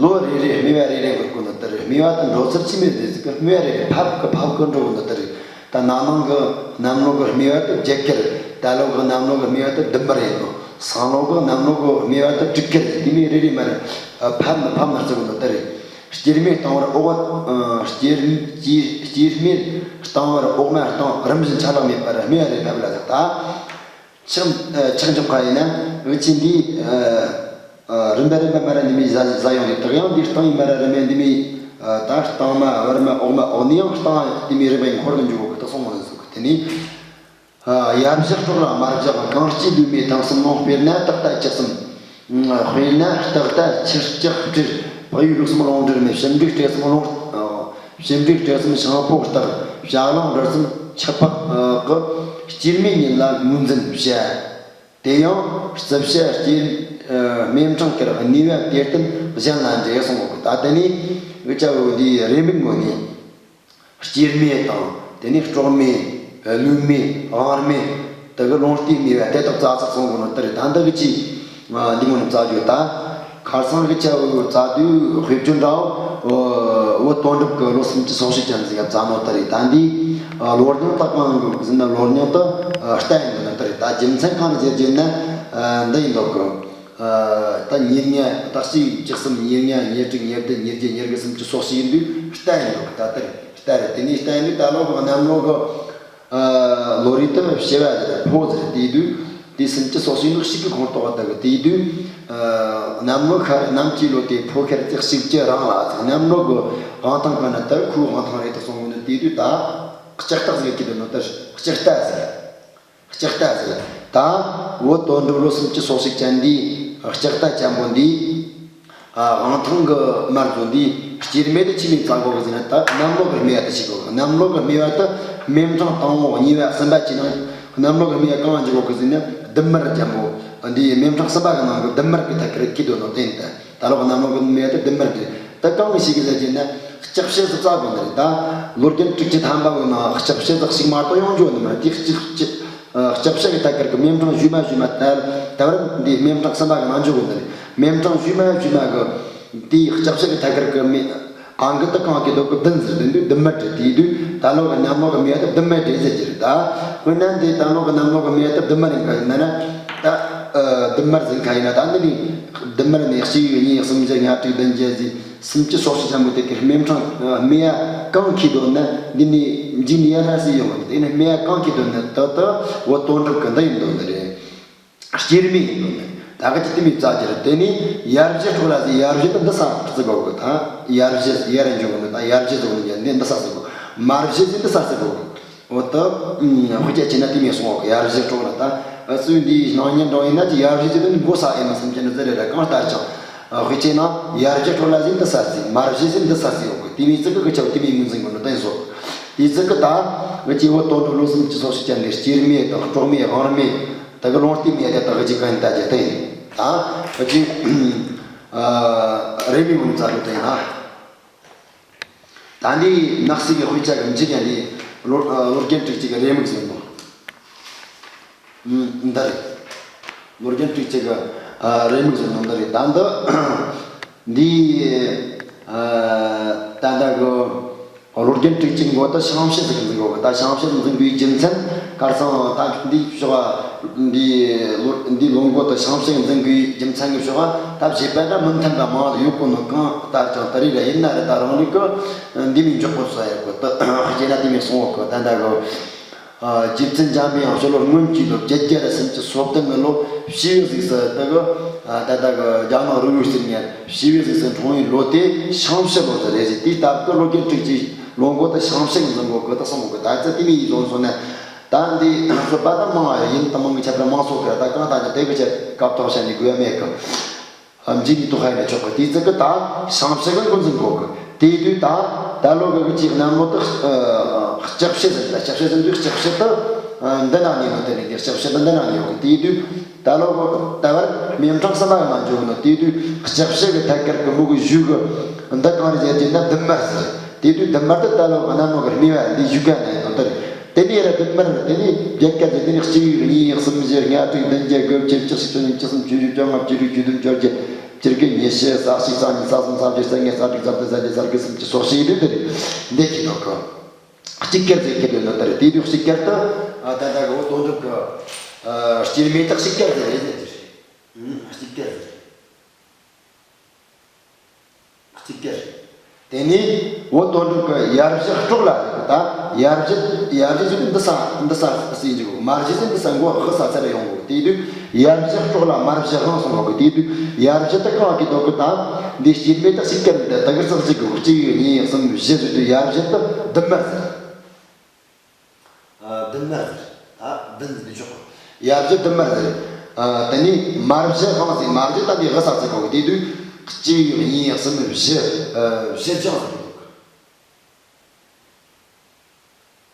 ལོ་རེ་རེ་སྨེ་བ་རེ་རེ་འགོར་གོ་ནི་དེ་རེད། སྨེ་བ་དུ་འགྲོ་ཚུལ་ཅི་མེད་དེ་ཟིག་གི་སྨེ་བ་རེ་རེ་ཕབ་གི་ཕབ་གི་འགྲོ་གོ་ནི་དེ་རེད། ད་ན་ནིང་གི་གནམ་ལོ་གི་སྨེ་བ་དུ་བརྒྱད་དཀར། ད་ལོ་གི་གནམ་ལོ་གི་སྨེ་བ་དུ་བདུན་དམར་ཡིན་ནོ། སང་ལོ་གི་གནམ་ལོ་གི་སྨེ་བ་དུ་དྲུག་དཀར། དེ་མོ་རེ་རེ་མར་ཕབ་ནི་ཕབ་ནི་བརྩི་གོ་ནི་དེ་རེད། སྐྱེར་སྨེ་སྟེང་བར་འོག། ཨ། སྐྱེར། སྐྱེར། སྐྱེར་སྨེ་སྟེང་བར་འོག་དམར་དང་། རིམ་བཞིན་ཆ་ལག་མེད་པར་སྨེ་བ་རེ་ཕབ་ལ་ཟེར། ད་ཆག་ཆག་འཇོག་ཁ་ཡིན་ན་འུ་ཆོ་འདི། ཨ། ཨ། རིམ་པ་རིམ་པ་མར་ར་འདི་མོ་ཟ་ཟ་ཡོང་རེད། དག་ཡང་འདི་སྟེང་ཡིན་མར་ར་རིམ་པ་འདི་མོ། ཨ། ད་སྟེང་མ་བར་མ་འོག་མ། འོག་ནས་ཡང་སྟེང་འདི་མོ་རིམ་པ་ཡིན་འཁོར་དུ་འཇུག་གི་དུ་སོང་བ་ནི་ཟིག་དེ་ནས། ཨ། ཡར་བཞག་སྲོག་ལ་མར་བཞག་གང་སྐྱེས་ལུས་མེད་ཐང་གསུམ་ལོང་། དཔེར་ན་སྟག་རྟ་ཁྱི་གསུམ། དཔེར་ན་སྟག་རྟ་ཁྱི་ལྕགས་སྤྲེལ། བག་ཡོད་ལུག་གསུམ་ལོང་འབྲེལ་མེད། ཕྱི་འབྲེལ་སྤྲེལ་གསུམ་ལོང་། ཨ། ཕྱི་འབྲེལ་སྤྲེལ་གསུམ་ཤིང་ཕོ་སྟག། བྱ་གླང་འབྲི་གསུམ་ཁྱི་ཕག་གི་སྐྱེར་སྨེ་ཉིད་ལ་ངོས་འཛིན་བྱ། དེ་ཡང་རྩི་བྱ་སྐྱེར། ཨ། སྨེ་ཕྲེང་དཀར་གནས་པ་དེར་བསྟུན་གཞན་ལ་འདྲེ་གསུང་གོ། ད་དེ་ནས་འུ་ཅག་འོ་འདི་རེ་འབུག་ངོ་ནས། སྐྱེར་སྨེ་དང་། དེ་ནས་སྲོག་སྨེ། ལུག་སྨེ། དབང་སྨེ། དེ་གི་ལོང་སྟེ་སྨེ་བ་དེ་དག་བཙལ་ཚར་སོང་གོ་ནོ་དེ་རེད། ད་འདི་གི་ཅི། ཨ། འདི་ངོ་ནས་བཙལ་རྒྱུ་ད། ཁ་སང་གི་ཆ་བོ་བཙལ་དུས་དཔེ་བརྗོད་འདྲ་བོ། བོད་དོན་གྲུབ་ཀྱི་ལོ་སུམ་ཅུ་སོ་གཅིག་ཅན་ཟིག་ག་བཙལ་ནོ་དེ་རེད། ད་འདི། ཨ། ལོ་རྙིང་ད་གང་གི་ཟིན་ན་ལོ་རྙིང་ད། ཨ། རྟ་ཡིན་འདུག་ནོ་དེ་རེད། ད་རྒྱུ་མཚན་གང་རེད་ཟེར་རྒྱུ་ན། ཨ། འདི་ཡིན་འདུག་གི། ཨ། ད་ཉེར་ལྔ་ད་གཅིག་གཅིག་གསུམ་ཉེར་ལྔ་ཉེར་དྲུག་ཉེར་བདུན་ཉེར་བརྒྱད་ཉེར་དགུ་སུམ་ཅུ་སོ་གཅིག་ཡིན་དུས་རྟ་ཡིན་འདུག་གི། ད་དེ་རེད། རྟ་རེད། དེ་ནས་རྟ་ཡིན་དུས་ད་ལོ་གི་གནམ་ལོ་གི། ཨ། ལོ་རེ་དུ་བྱེ་བ་ཟེར་ཕོ་ཟེར་དེ་དུས་དེ་སུམ་ཅུ་སོ་གཅིག་ནི་གཅིག་གི་ཁོངས་གཏོགས་པ་དག་གི་དེ་དུས། ཨ། གནམ་ལོ་ཤར། གནམ་གྱི་ལོ་དེ་ཕོ་ཤར་ཚེས་གཅིག་གི་རིང་ལ་གནམ་ལོ་གི་དབང་ཐང་གི་ནི་དུ་ཁོའི་དབང་ཐང་རེད་དུ་སོང་གི་ནི་དེ་དུས་ད་ལྕགས་སྟག་ཟེར་གྱི་འདུག་ནོ་དུ་ལྕགས་རྟ་ཟེར། ལྕགས་རྟ་ཟེར། ད་བོད་དོན་གྲུབ་ལོ་སུམ་ཅུ་སོ་གཅིག་ཅན་འདི་ལྕགས་རྟ་ཅན་པོ་འདི། ཨ། དབང་ཐང་གི་དམར་བཟོ་འདི་སྐྱེར་སྨེ་དུ་ཆི་མོ་བཙལ་དགོས་གི་ཟེར་ན། ད་གནམ་ལོ་གི་སྨེ་བ་དུ་ཞིག་དགོས། གནམ་ལོ་གི་སྨེ་བ་དུ་སྨེ་ཕྲེང་དང་པོ་གཉིས་པ་གསུམ་པ་བཅས་ནང་གནམ་ལོ་གི་སྨེ་བ་གང་འཇུག་དགོས་གི་ཟེར་ན། བདུན་དམར་ཅན་པོ་འདི་སྨེ་ཕྲེང་གསུམ་པ་གི་ནང་གི་བདུན་དམར་གི་ཐད་ཀར་འཁེལ་འདུག་ནོ་དེ་ཡིན། ད་ད་ལོ་གི་གནམ་ལོ་གི་སྨེ་བ་དུ་བདུན་དམར་འདི་ད་གང་གི་ཞིག་གི་ཟེར་གྱི་ན་ལྕགས་བྱེ་དུ་བཙལ་དགོས་ནི་རེད། ད་ལོ་རྒྱུན་དྲུག་ཅུ་ཐམ་པ་གི་ནང་ལྕགས་བྱེ་དུ་གཅིག་མ་གཏོགས་ཡོང་རྒྱུ་ནི་མ་རེད། དེ་གཅིག་གཅིག་ཨ། ལྕགས་བྱེ་གི་ཐད་ཀར་གི་སྨེ་ཕྲེང་གཞུག་མ་གཞུག་མ་ད་ད་བར་འདི་སྨེ་ཕྲེང་གསུམ་པ་གི་ནང་འཇུག་དགོས་ནི་རེད། སྨེ་ཕྲེང་གཞུག་མ་གཞུག་མ་གི་དེའི་ལྕགས་བྱེ་གི་ཐད་ཀར་གི་སྨེ་ཨང་ཀི་དུ་གང་གི་འདུག་གི་བདུན་ཟེར་དེ་འདུག་བདུན་དམར་འདྲེ། དེ་དུས་ད་ལོ་གི་གནམ་ལོ་གི་སྨེ་བ་དུ་བདུན་དམར་འདྲེ་ཟེར་གྱི་རེད། ད་དཔེར་ན་འདི་ད་ལོ་གི་གནམ་ལོ་གི་སྨེ་བ་དུ་བདུན་དམར་ཡིན་ག་ཡིན་ན་ན་ད། ཨ། བདུན་མར་ཟིན་ཁ་ཡིན་ན། ད་འདི་ནི་བདུན་མར་ནས་གཅིག་གཉིས་གསུམ་བཞི་ལྔ་དྲུག་བདུན་བརྒྱད་ཟིན་སུམ་ཅུ་སོ་གཅིག་ཅན་པོ་དེ་གི་སྨེ་ཕྲེང་སྨེ་བ་གང་ཁེ་འདོད་ན་འདི་ནས་འཇིག་ནས་ཡར་ར་ཟིན་ཡོང་གི། དེ་ནས་སྨེ་བ་གང་ཁེ་འདོད་ན་དེ་དེ་བོད་དོན་གྲུབ་གི་འདི་ཡིན་འདོད་ནི་རེད། སྐྱེར་སྨེ་ཡིན་འདོད་ནི། ད་གི་ཅི་དེ་མི་རྩ་རྒྱུ་རེད། དེ་ནས་ཡར་བཞི་སྲོག་ལ་ཟིན། ཡར་བཞི་དེ་འདི་ས་བརྩི་དགོས་གི། ད་ཡར་བཞི་ཡར་འཇོག་གི་ད་ཡར་བཞི་ཟེར་གི་འདི་འདི་ས་བརྩི་དགོས། མར་བཞི་ཟིན་འདི་ས་བརྩི་དགོས་གི། འོ་ད། ཨུམ། དཔེ་ཆ་བྱས་ན་དེ་མིན་སོང་བ་གི། ཡར་བཞི་སྲོག་ལ་ད། ཨ། སུ་འདིའི་སྣང་བརྙན་འདྲ་ཡིན་ན་ཅི་ཡར་བཞི་ཟིན་དེ་མགོ་ས་ཨེ་མ་སེམས་ཅན་ནི་ཟེར་རེད་ར། གང་ལྟར་ཀྱང་། ཨ། དཔེ་བྱས་ན་ཡར་བཞི་སྲོག་ལ་ཟིན་འདི་ས་བརྩི། མར་བཞི་ཟིན་འདི་ས་བརྩི་ཡོང་གི། དེ་མིན་ཙི་གི་གི་ཆ་བོ་དེ་མིན་མི་འཛིན་གི་ནོ་དེ་བཟོ། དེ་ཙི་གི་ད། ཨ། སྐྱེ་བོ་དོན་གྲུབ་བློ་སེམས་ཅི་སོགས་ཤིག་ཅན་འདི་སྐྱེར་སྨེ་དང་སྲོག་སྨེ་དབང་སྨེ། ད་གི་ལུང་རྟའི་སྨེ་དེ་ད་གི་ཅི་གང་ཡིན་ད་ཅི་དེ་ཡིན། ད་ཨ་ཅི། ཨ། རེ་མི་ངོ་ཙ་རུ་དེ་ཡིན་ན། ད་འདི་ནག་སི་གི་དཔེ་ཆ་གི་མཇུག་ཡང་འདི་ལོ་ལོ་རྒན་དྲུག་གཅིག་གི་རེ་མིག་ཟེར་ནོ། ཨུམ། འདི་རེད། ལོ་རྒན་དྲུག་གཅིག་གི། ཨ། རེ་མིག་ཟེར་ནོ་འདི་རེད། ད་འདི་འདི། ཨ། ད་ལྟ་གི་ལོ་རྒན་དྲུག་གཅིག་མགོ་ད་ཤང་བཤད་ཟིག་གི་འཛིན་གོ་གི། ད་ཤང་བཤད་འཛིན་དགོས་རྒྱུ་མཚན་ཁར་སང་ད་འདི་ཕྱོགས་འདི་ལོ་འདི་ལོ་མགོ་ད་ཤང་བཤད་འཛིན་དགོས་རྒྱུ་མཚན་གི་ཕྱོགས་ད་བྱེད་པ་འདྲ་མི་མཐུན་པ་མང་ཡོད་གོ་ནོ། གང་ལྟར་ཀྱང་ད་རེས་ར་ཡིན་ན་རེད། ད་རང་ལུགས་གི་འདི་མི་འཇོག་གོ་ས་ཡོད་གོ། ད་ཁྱེད་ན་དེ་མི་སོང་བ་གི། ད་ལྟ་གི། ཨ། རྗེ་བཙུན་འཇམ་པའི་དབྱངས་སྤྱི་ལོ་སྔོན་གྱི་ལོ་བརྒྱད་བརྒྱ་ར་སུམ་ཅུ་སོ་བདུན་གི་ལོ་བྱིའུ་གཟིགས་སུ་དེ་གི། ཨ། ད་ལྟ་གི་རྒྱ་ནག་རི་བོའི་སྲིད་ཉེར་བྱིའུ་གཟིགས་སུ་འཁྲུངས་པའི་ལོ་དེ་ཤང་བཤད་ལོ་ཟེར་རེད་ཟེར། དེའི་སྟབས་ཀྱིས་ལོ་རྒན་དྲུག་གཅིག་ལོ་མགོ་དེ་ཤང་བཤད་འཛིན་གོ་གི། ད་སོང་གི། ད་ཚེ་དེ་མི་ཡིས་བཟུང་སོང་ན་ད་འདི་ཚོ་པ་ད་མང་ཡིན། ད་མང་གི་ཁྱད་པར་མང་སོགས་གི། ད་གང་ལྟར་ནི་དེ་གི་ཆེད་སྐབས་ཐོག་བཤད་ནས་དགོས་ཡ་མེད་གི། ཨ། མཇུག་ནས་ཐོག་ཧ་ཡིན་ན་ཆོག་གི། དེའི་ཚིག་གི་ད་ཤང་བཤད་གི་འགོ་འཛིན་གོ་གི། དེའི་དུས་ད་ད་ལོ་གི་གི་ཅིག་གནམ་ལོ་དུ། ཨ། ལྕགས་བཤད་ཟེར། ད་ལྕགས་བཤད་ཟེར་དུས་ལྕགས་བཤད་དུ། ཨ། འདི་ན་ནི་ཡོད་དེ་ནི་ལྕགས་བཤད་དུ་འདི་ན་ནི་ཡོད་གི། དེའི་དུས་ད་ལོ་གི་ད་བར་སྨེ་ཕྲེང་གསུམ་པ་ན་འཇོག་ནོ། དེའི་དུས་ལྕགས་བཤད་གི་ཐད་ཀར་གི་མུ་གི་བཞུགས་གི་འདི་གང་རེད་ཟེར་གྱི་ན་བདུན་མར་ཟེར། དེ་དུས་བདུན་མར་དུ་ད་ལོ་གནམ་ལོ་གི་སྨེ་བ་འདི་བཞུགས་ག་ན་ཡིན་ནོ་དེ་རེད། དེ་ནས་ར་བདུན་མར་དེ་ནས་བརྒྱད་བརྒྱ་ཟེར། དེ་ནས་གཅིག་གཉིས་གསུམ་བཞི་ལྔ་དྲུག་བདུན་བརྒྱད་དགུ་བཅུ་བཅུ་གཅིག་བཅུ་གཉིས་བཅུ་གསུམ་བཅུ་བཞི་བཅོ་ལྔ་བཅུ་དྲུག་བཅུ་བདུན་བཅོ་བརྒྱད་བཅུ་དགུ་ཉི་ཤུ་རྩ་གཅིག་རྩ་གཉིས་རྩ་གསུམ་རྩ་བཞི་རྩ་ལྔ་རྩ་དྲུག་རྩ་བདུན་རྩ་བརྒྱད་རྩ་དགུ་སུམ་ཅུ་སོ་གཅིག་དེ་དེ་རེད། འདི་གི་ནོ་གི་གཅིག་བརྒྱ་ཟེར་གི་དེ་ནོ་དེ་རེད། དེ་དུས་གཅིག་བརྒྱ་དུ་ད་ལྟ་གི་འོ་དོན་གྲུབ་གི་སྐྱེར་སྨེ་དག་གཅིག་བརྒྱ་ཟེར་རེད་ཟེར་གི་རེད། གཅིག་བརྒྱ་ཟེར། གཅིག་བརྒྱ་རེད། དེ་ནས་འོ་དོན་གྲུབ་ཀྱི་ཡར་བཞི་སྲོག་ལ་ཟེར་གི། ད་ཡར་བཞི་ཡར་བཞི་ཟེར་དུས་འདི་ས་འདི་ས་ཟིན་འཇུག་མར་བཞི་ཟེར་འདི་ས་མགོ་ཧི་ས་ཚར་ཡོང་གོ། དེ་དུས་ཡར་བཞི་སྲོག་ལ་མར་བཞི་དབང་སོང་གོ་གི། དེ་དུས་ཡར་བཞི་དེ་གང་གི་དོ་གི། ད་འདི་སྐྱེར་སྨེ་དག་གཅིག་བརྒྱ་རེད། ད་གི་ས་གཅིག་གི་གཅིག་གཉིས་གསུམ་བཞི་ཟེར་དུས་ཡར་བཞི་དེ་བདུན་མར་ཟེར། ཨ། བདུན་མར་ཟེར། ད་བདུན་ཟེར་ནས་ཆོག་གི། ཡར་བཞི་བདུན་མར་ཟེར། ཨ། དེ་ནས་མར་བཞི་དབང་ཟེར། མར་བཞི་ད་འདི་ཧི་ས་ཟེར་གོ་གི། དེ་དུས་གཅིག་གཉིས་གསུམ་བཞི། ཨ། བཞི་བྱང་ཟེར་གི་འདུག་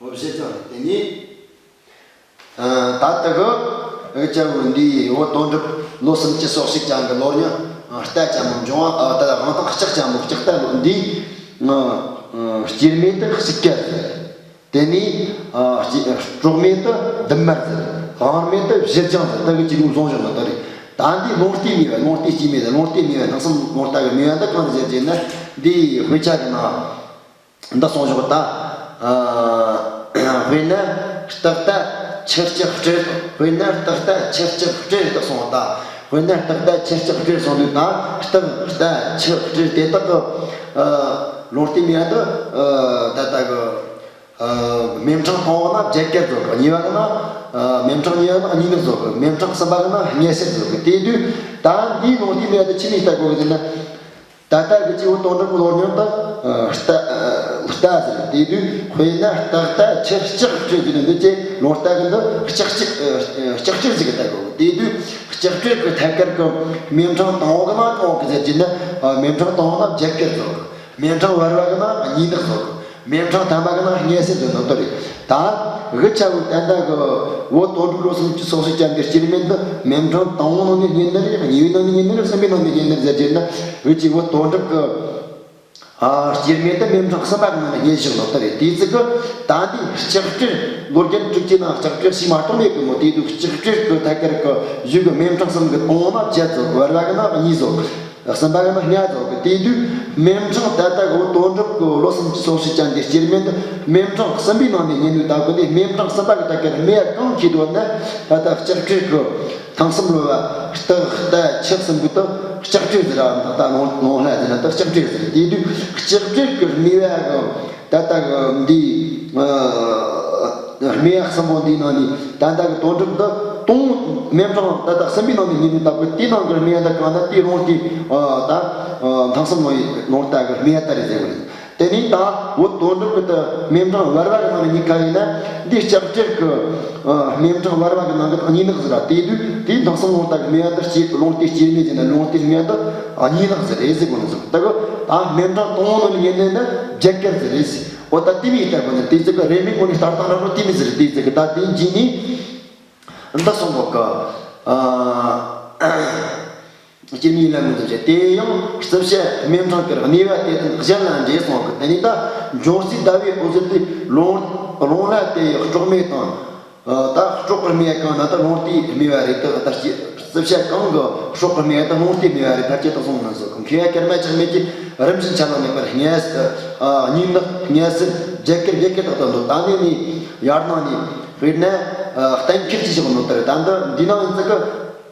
འོ་བཞི་བྱང་ཟེར། དེ་ནས། ཨ། ད་ལྟ་གི་ཨ་ཅག་འདི་འོ་དོན་གྲུབ་ལོ་སུམ་ཅུ་སོ་གཅིག་ཅན་གི་ལོ་ཉི་ཤུ་རྟ་ཅན་མོ་འབྱུང་བ། ཨ། ད་དབང་ཐང་ལྕགས་ཅན་མོ་ལྕགས་རྟ་ལོ་འདི། ཨ། ཨ། སྐྱེར་སྨེ་དག་གཅིག་བརྒྱ་ཟེར། དེ་ནས། ཨ། སྐྱེ་སྲོག་སྨེ་དེ་བདུན་མར་ཟེར། དབང་སྨེ་དེ་བཞི་བྱང་ཟེར། ད་གི་གཅིག་ནས་བཟུང་བཞག་ནོ་དེ་རེད། ད་འདི་ལུང་རྟའི་སྨེ་བ། ལུང་རྟའི་སྐྱེར་སྨེ་དེ། ལུང་རྟའི་སྨེ་བ། ནང་གསང་ལུང་རྟ་གི་སྨེ་བ་འདི་གང་རེད་ཟེར་གྱི་ན། འདི་དཔེ་ཆ་གི་ནང་འདི་གསུངས་བཞག་ད། ཨ། དཔེར་ན་སྟག་རྟ་ཁྱི་ལྕགས་སྤྲེལ། དཔེར་ན་སྟག་རྟ་ཁྱི་ལྕགས་སྤྲེལ་དེ་གསུངས་ད། དཔེར་ན་སྟག་རྟ་ཁྱི་ལྕགས་སྤྲེལ་གསུངས་དུས་ད་སྟག་རྟ་ཁྱི་སྤྲེལ་དེ་དག་གི། ཨ། ལུང་རྟའི་སྨེ་བ་དེ། ཨ། ད་ལྟ་གི། ཨ། སྨེ་ཕྲེང་དང་པོ་ན་བརྒྱད་བརྒྱ་རྫོགས་གི། གཉིས་པ་གི་ན། ཨ། སྨེ་ཕྲེང་གཉིས་པ་ན་གཉིས་ནི་རྫོགས་གི། སྨེ་ཕྲེང་གསུམ་པ་གི་ན་ཉི་ཤུ་རྫོགས་གི། དེ་དུས་ད་འདིའི་ལུང་རྟའི་སྨེ་བ་དེ་ཆི་ནས་ལྟ་དགོས་གི་ཟེར་ན། ད་ལྟ་གི་སྐྱེ་བོ་དོན་གྲུབ་ཀྱི་ལོ་རྙིང་དུ། ཨ། རྟ། ཨ། རྟ་ཟེར། དེ་དུས་དཔེར་ན་སྟག་རྟ་ཁྱི་ལྕགས་སྤྲེལ་ཟེར་ནི་འདི་ཅེ་ལུང་རྟ་གི་འདི་ལྕགས་སྤྲེལ། ཨ། ལྕགས་སྤྲེལ་ཟེར་གི་ལྟ་དགོས་གི། དེ་དུས་ལྕགས་སྤྲེལ་གི་ཐད་ཀར་གི་སྨེ་ཕྲེང་དང་པོ་གི་ན་གང་གི་ཟེར་གྱི་ན། ཨ། སྨེ་ཕྲེང་དང་པོ་ན་བརྒྱད་བརྒྱ་རྫོགས་གི། སྨེ་ཕྲེང་བར་བ་གི་ན་གཉིས་ནི་རྫོགས་གི། སྨེ་ཕྲེང་ཐ་མ་གི་ན་ཉི་ཤུ་རྫོགས་ནི་དེ་རེད། ད་གི་ཆ་བོ་ད་ལྟ་གི་འོ་དོན་གྲུབ་ལོ་སུམ་ཅུ་སོ་གཅིག་ཅན་གི་སྐྱེར་སྨེ་འདི་སྨེ་ཕྲེང་དང་པོའི་ནང་ནས་རྙེད་ནི་རེད། གཉིས་པའི་ནང་ནས་རྙེད་ནི་རེད། གསུམ་པའི་ནང་ནས་རྙེད་ནི་རེད་ཟེར་གྱི་ན། འུ་ཅག་འོ་དོན་གྲུབ་གི། ཨ། སྐྱེར་སྨེ་དེ་སྨེ་ཕྲེང་གསུམ་པ་གི་ནང་ནས་རྙེད་བཞག་ནོ་དེ་རེད། དེའི་ཚིག་གི་ད་འདི་ལྕགས་སྤྲེལ། ལོ་རྒན་དྲུག་གི་ནང་ལྕགས་སྤྲེལ་ཞིག་མ་གཏོགས་མེད་གི་མོ། དེ་དུས་ལྕགས་སྤྲེལ་གི་ཐད་ཀར་གི་བཞུགས་གི་སྨེ་ཕྲེང་གསུམ་གི་དང་པོ་ན་བརྒྱད་རྫོགས་གི། བར་བ་གི་ན་གཉིས་རྫོགས་གི། གསུམ་པ་གི་ན་ལྔ་རྫོགས་གི། དེ་དུས་སྨེ་ཕྲེང་ད་ལྟ་གི་འོ་དོན་གྲུབ་གི་ལོ་སུམ་ཅུ་སོ་གཅིག་ཅན་གི་སྐྱེར་སྨེ་འདི་སྨེ་ཕྲེང་གསུམ་པའི་ནང་ནས་རྙེད་ནོ། ད་གི་འདི་སྨེ་ཕྲེང་གསུམ་པ་གི་ཐད་ཀར་སྨེ་བ་གང་ཁེ་འདོད་ན་ད་ལྟ་ལྕགས་སྤྲེལ་གི། ཐང་གསུམ་ལོ་བ་རྟགས་རྟ་ཆག་གསུམ་པོ་དག་ལྕགས་སྤྲེལ་ཟེར་ར། ད་ལོང་ལོང་ལྷ་ཟེར་ན་ད་ལྕགས་སྤྲེལ་ཟེར། དེ་དུས་ལྕགས་སྤྲེལ་གྱི་རྨེ་བ་གི་ད་ལྟ་གི་འདི་རྨེ་བ་གསུམ་པོ་འདིའི་ནང་ནས་ད་ལྟ་གི་དོན་གྲུབ་འདི་དང་པོ་རྨེ་སྦྲང་ད་ལྟ་གསུམ་པའི་ནང་ནས་ཉིན་ནས་བཏབ་གི། དེའི་ནང་གི་རྨེ་བ་ད་གང་ན་དེའི་ལོང་དེ་ད་ཐང་གསུམ་ལོ་ཡི་ལོང་རྟ་གི་རྨེ་བ་ད་རེད་ཟེར་གི་རེད། དེ་ནས་ད་བོད་དོན་གྲུབ་ཀྱི་ད་རྨེ་སྦྲང་བར་བ་གི་ནང་ནས་གཉིས་ཀ་ཡིན་ན། འདི་ལྕགས་སྤྲེལ་གྱི་རྨེ་སྦྲང་བར་བ་གི་ནང་གི་གཉིས་ནག་ཟེར་ར། དེ་དུས་དེའི་ཐང་གསུམ་ལོང་རྟ་གི་རྨེ་བ་ད་སྐྱེ་ལོང་དེ་སྐྱེ་རྨེ་ཟེར་ན་ལོང་དེ་རྨེ་བ་ད་གཉིས་ནག་ཟེར་རེད་ཟེར་གོ་ནི་ཟེར། ད་གི་ད་རྨེ་སྦྲང་དང་པོ་ནང་ནས་ཡིན་ནི་ན་བརྒྱད་དཀར་ཟེར་རེད་ཟེར། འོ་ད་དེ་མིན་ལྟ་གོ་ནི་དེ་ཚོ་གི་རེ་མིག་གོ་ནས་ལྟ་སྟངས་ར་རོ་དེ་མིན་ཟེར། དེ་ཚོ་གི་ད་དེ་རྗེས་ནས་འདི་སོང་གོ་གི། ཨ། སྐྱེ་རྨེ་ལ་ངོས་འཛིན་བྱེད། དེ་ཡང་རྩིབས་ཞལ་རྨེ་སྦྲང་དཀར་གནས་པ་དེ་དང་གཞན་ལ་འདྲེས་སོང་གི། དེ་ནས་ད་འབྱུང་རྩིས་ཟླ་བའི་འོད་ཟེར་དེ་ལོང་ལོང་ལ་དེ་ཡི་སྲོག་རྨེ་དང་། ད་སྲོག་གི་རྨེ་གང་ན་ད་ལོང་རྟའི་རྨེ་བ་རེད། ད་ལྟ་སྐྱེ་རྩིབས་ཞལ་གང་གི་སྲོག་གི་རྨེ་ད་ལོང་རྟའི་རྨེ་བ་རེད། ཕལ་ཆེར་དག་སོང་ངོས་འཛིན་གི། མཁས་པ་སྐར་མ་ཆགས་མེད་ཀྱིས་རིམ་བཞིན་ཆད་ལྷག་མེད་པར་སྔས་སུ་གཉིས་ནག་སྔས་སུ་བརྒྱད་དཀར་བརྒྱད་དཀར་དག་ཏུ་འདོད། ད་ནི་ནི་ཡར་ནང་ནས་དཔེར་ན་གཏན་འཁེལ་གྱི་བཞག་ནོ་ལྟར། ད་འདི་འདི་ནང་ཡིན་ཙི་གི།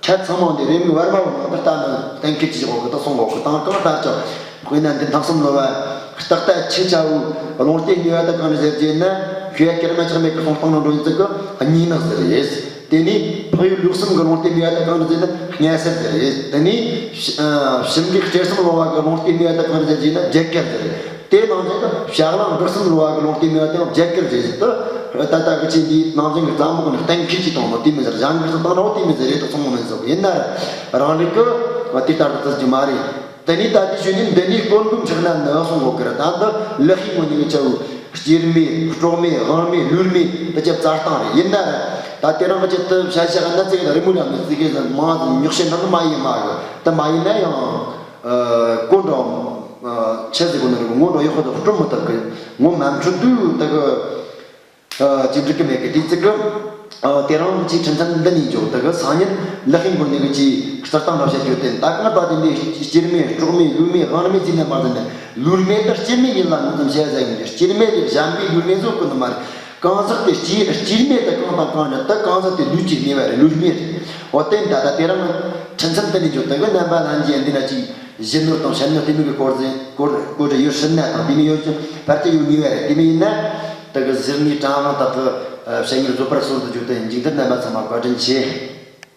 ཁྱད་ཚང་མ་འདི་རེ་མིག་བར་མ་བོ་ནང་དུ་ལྟ་ན་གཏན་འཁེལ་གྱི་འོག་གི་ད་སོང་འོག་གི་དང་གང་ལྟར་ཀྱང་། དཔེར་ན་འདི་ཐང་གསུམ་ལོ་བ་རྟགས་རྟ་ཆུ་ཆ་བོའི་ལོང་རྟའི་རྨེ་བ་ད་གང་རེད་ཟེར་རྗེས་ན། མཁས་པ་སྐར་མ་ཆགས་མེད་ཀྱི་གསུང་སྟངས་ནང་འགྲོ་ཡིན་ཙི་གི་གཉིས་ནག་ཟེར་རེད། དེ་ནས་འཕགས་ཡུལ་ལུགས་གསུམ་གྱི་ལོང་རྟའི་རྨེ་བ་ད་གང་རེད་ཟེར་ན་སྔས་སུ་ཟེར་རེད། དེ་ནས་ཞིམ་གི་སྤྲེལ་གསུམ་ལོ་བ་གི་ལོང་རྟའི་རྨེ་བ་ད་གང་རེད་ཟེར་རྗེས་ན་བརྒྱད་དཀར་ཟེར་རེད། དེ་ནང་བཞིན་དུ་བྱ་གླང་འབྲུག་གསུམ་ལོ་བ་གི་ལོང་རྟའི་རྨེ་བ་དེའང་བརྒྱད་དཀར་རེད་ཟེར་དུས། ད་ལྟ་གི་ཆེ་འདིའི་ནང་བཞིན་གྱི་རྩ་མོ་ཀུན་གཏན་འཁེལ་གྱི་དང་མོ་དེ་མི་ཟེར། གཞན་གྱི་སུ་བཏང་རོགས་དེ་མི་ཟེར་རེད་དོ་གསུང་མོ་མིན་ཟེར། ཡིན་ན་རང་རིག་གི་དེ་ལྟར་དུ་བརྩི་རྒྱུ་མ་རེད། དེ་ནས་ད་དེ་ཞུས་ནས་འདི་ནས་སྐོར་འབུམ་ཆགས་ན་ནི་གསུང་གོ་གི་རེད། ད་འདི་ལེགས་ཤིང་ངོ་ནས་ཆ་བོ་སྐྱེ་རྨེ་སྲོག་རྨེ་དབང་རྨེ་ལུས་རྨེ་དེ་ཆ་བཙའ་སྟངས་རེད། ཡིན་ན་ར་ད་དེ་རང་གི་ཆེད་དུ་བྱ་བྱ་ག་ན་ཙིག་ལ་རི་མོ་ལ་མི་ཙིག་གི་ཟེར་མང་ཟེར་ཉོག་བཤད་ནང་དུ་མ་ཡིན་མ་གི། དེ་མ་ཡིན་ན་ཡང་ཨ་གོ་འགྲོ། ཨ་ཆེ་ཟེར་གོ་ནི་རེད། ངོ་འགྲོ་ཡག་པོ་དང་སྤྲོ་མི་ཐུབ་གི། ངོ་མ་འཕྲོད་དུས་ད་གི། ཨ་ཅིག་འགྲིག་གི་མེད་གི། དེ་ཙི་གི། ཨ་དེ་རང་གི་ཁྲིམས་མཐུན་འདི་ནས་འཇོག་ད་གི་སང་ཉིན་ལེགས་ཤིང་སྒོ་ནས་གི་ཅིག་སྤྱིར་བཏང་ལ་བཤད་རྒྱུ་དེ་ད་གང་ལྟར་དེ་འདི་སྐྱེ་རྨེ་སྲོག་རྨེ་ལུས་རྨེ་དབང་རྨེ་ཟེར་ནས་མ་ཟེར་ནས། ལུས་རྨེ་ད་སྐྱེ་རྨེ་ཡིན་ལ་ངོས་འཛིན་བྱས་ཟེར་ཡོང་རྒྱུ། སྐྱེ་རྨེ་དེ་གཞན་པའི་ལུས་རྨེ་བཟོ་གི་ནི་མ་རེད། གང་ཟག་དེ་སྐྱེ་སྐྱེ་རྨེ་དེ་གང་དང་གང་རེད། ད་གང་ཟག་དེ་ལུས་ཀྱི་རྨེ་བ་རེད། ལུས་རྨེ་རེད། འོ་དེ་ད་ད་དེ་རང་ཁྲིམས་མཐུན་དེ་ནས་འཇོག་ད་གི་རྣམ་པ་ལྷན་རྒྱས་འདི་ན་ཅིག་གཞོན་ནུ་དང་གཞོན་ནུ་དེ་མོ་གི་སྐོར་ཟིན་སྐོར་སྐོར་རེ་ཡོད་སྲིད་ན་དང་དེ་མོ་ཡོད་ཅིང་ཕལ་ཆེར་ཡོད་ངེས་པ་རེད། དེ་མོ་ཡིན་ན་ད་གི་གཟིར་ནས་གྲང་རང་དག་གི་བཤད་ངེས་བཟོད་པར་གསོལ་དུ་བརྗོད་དེ་མཇུག་མཐར་རྣམ་པ་ཚང་མ་བཀའ་དྲིན་ཆེ།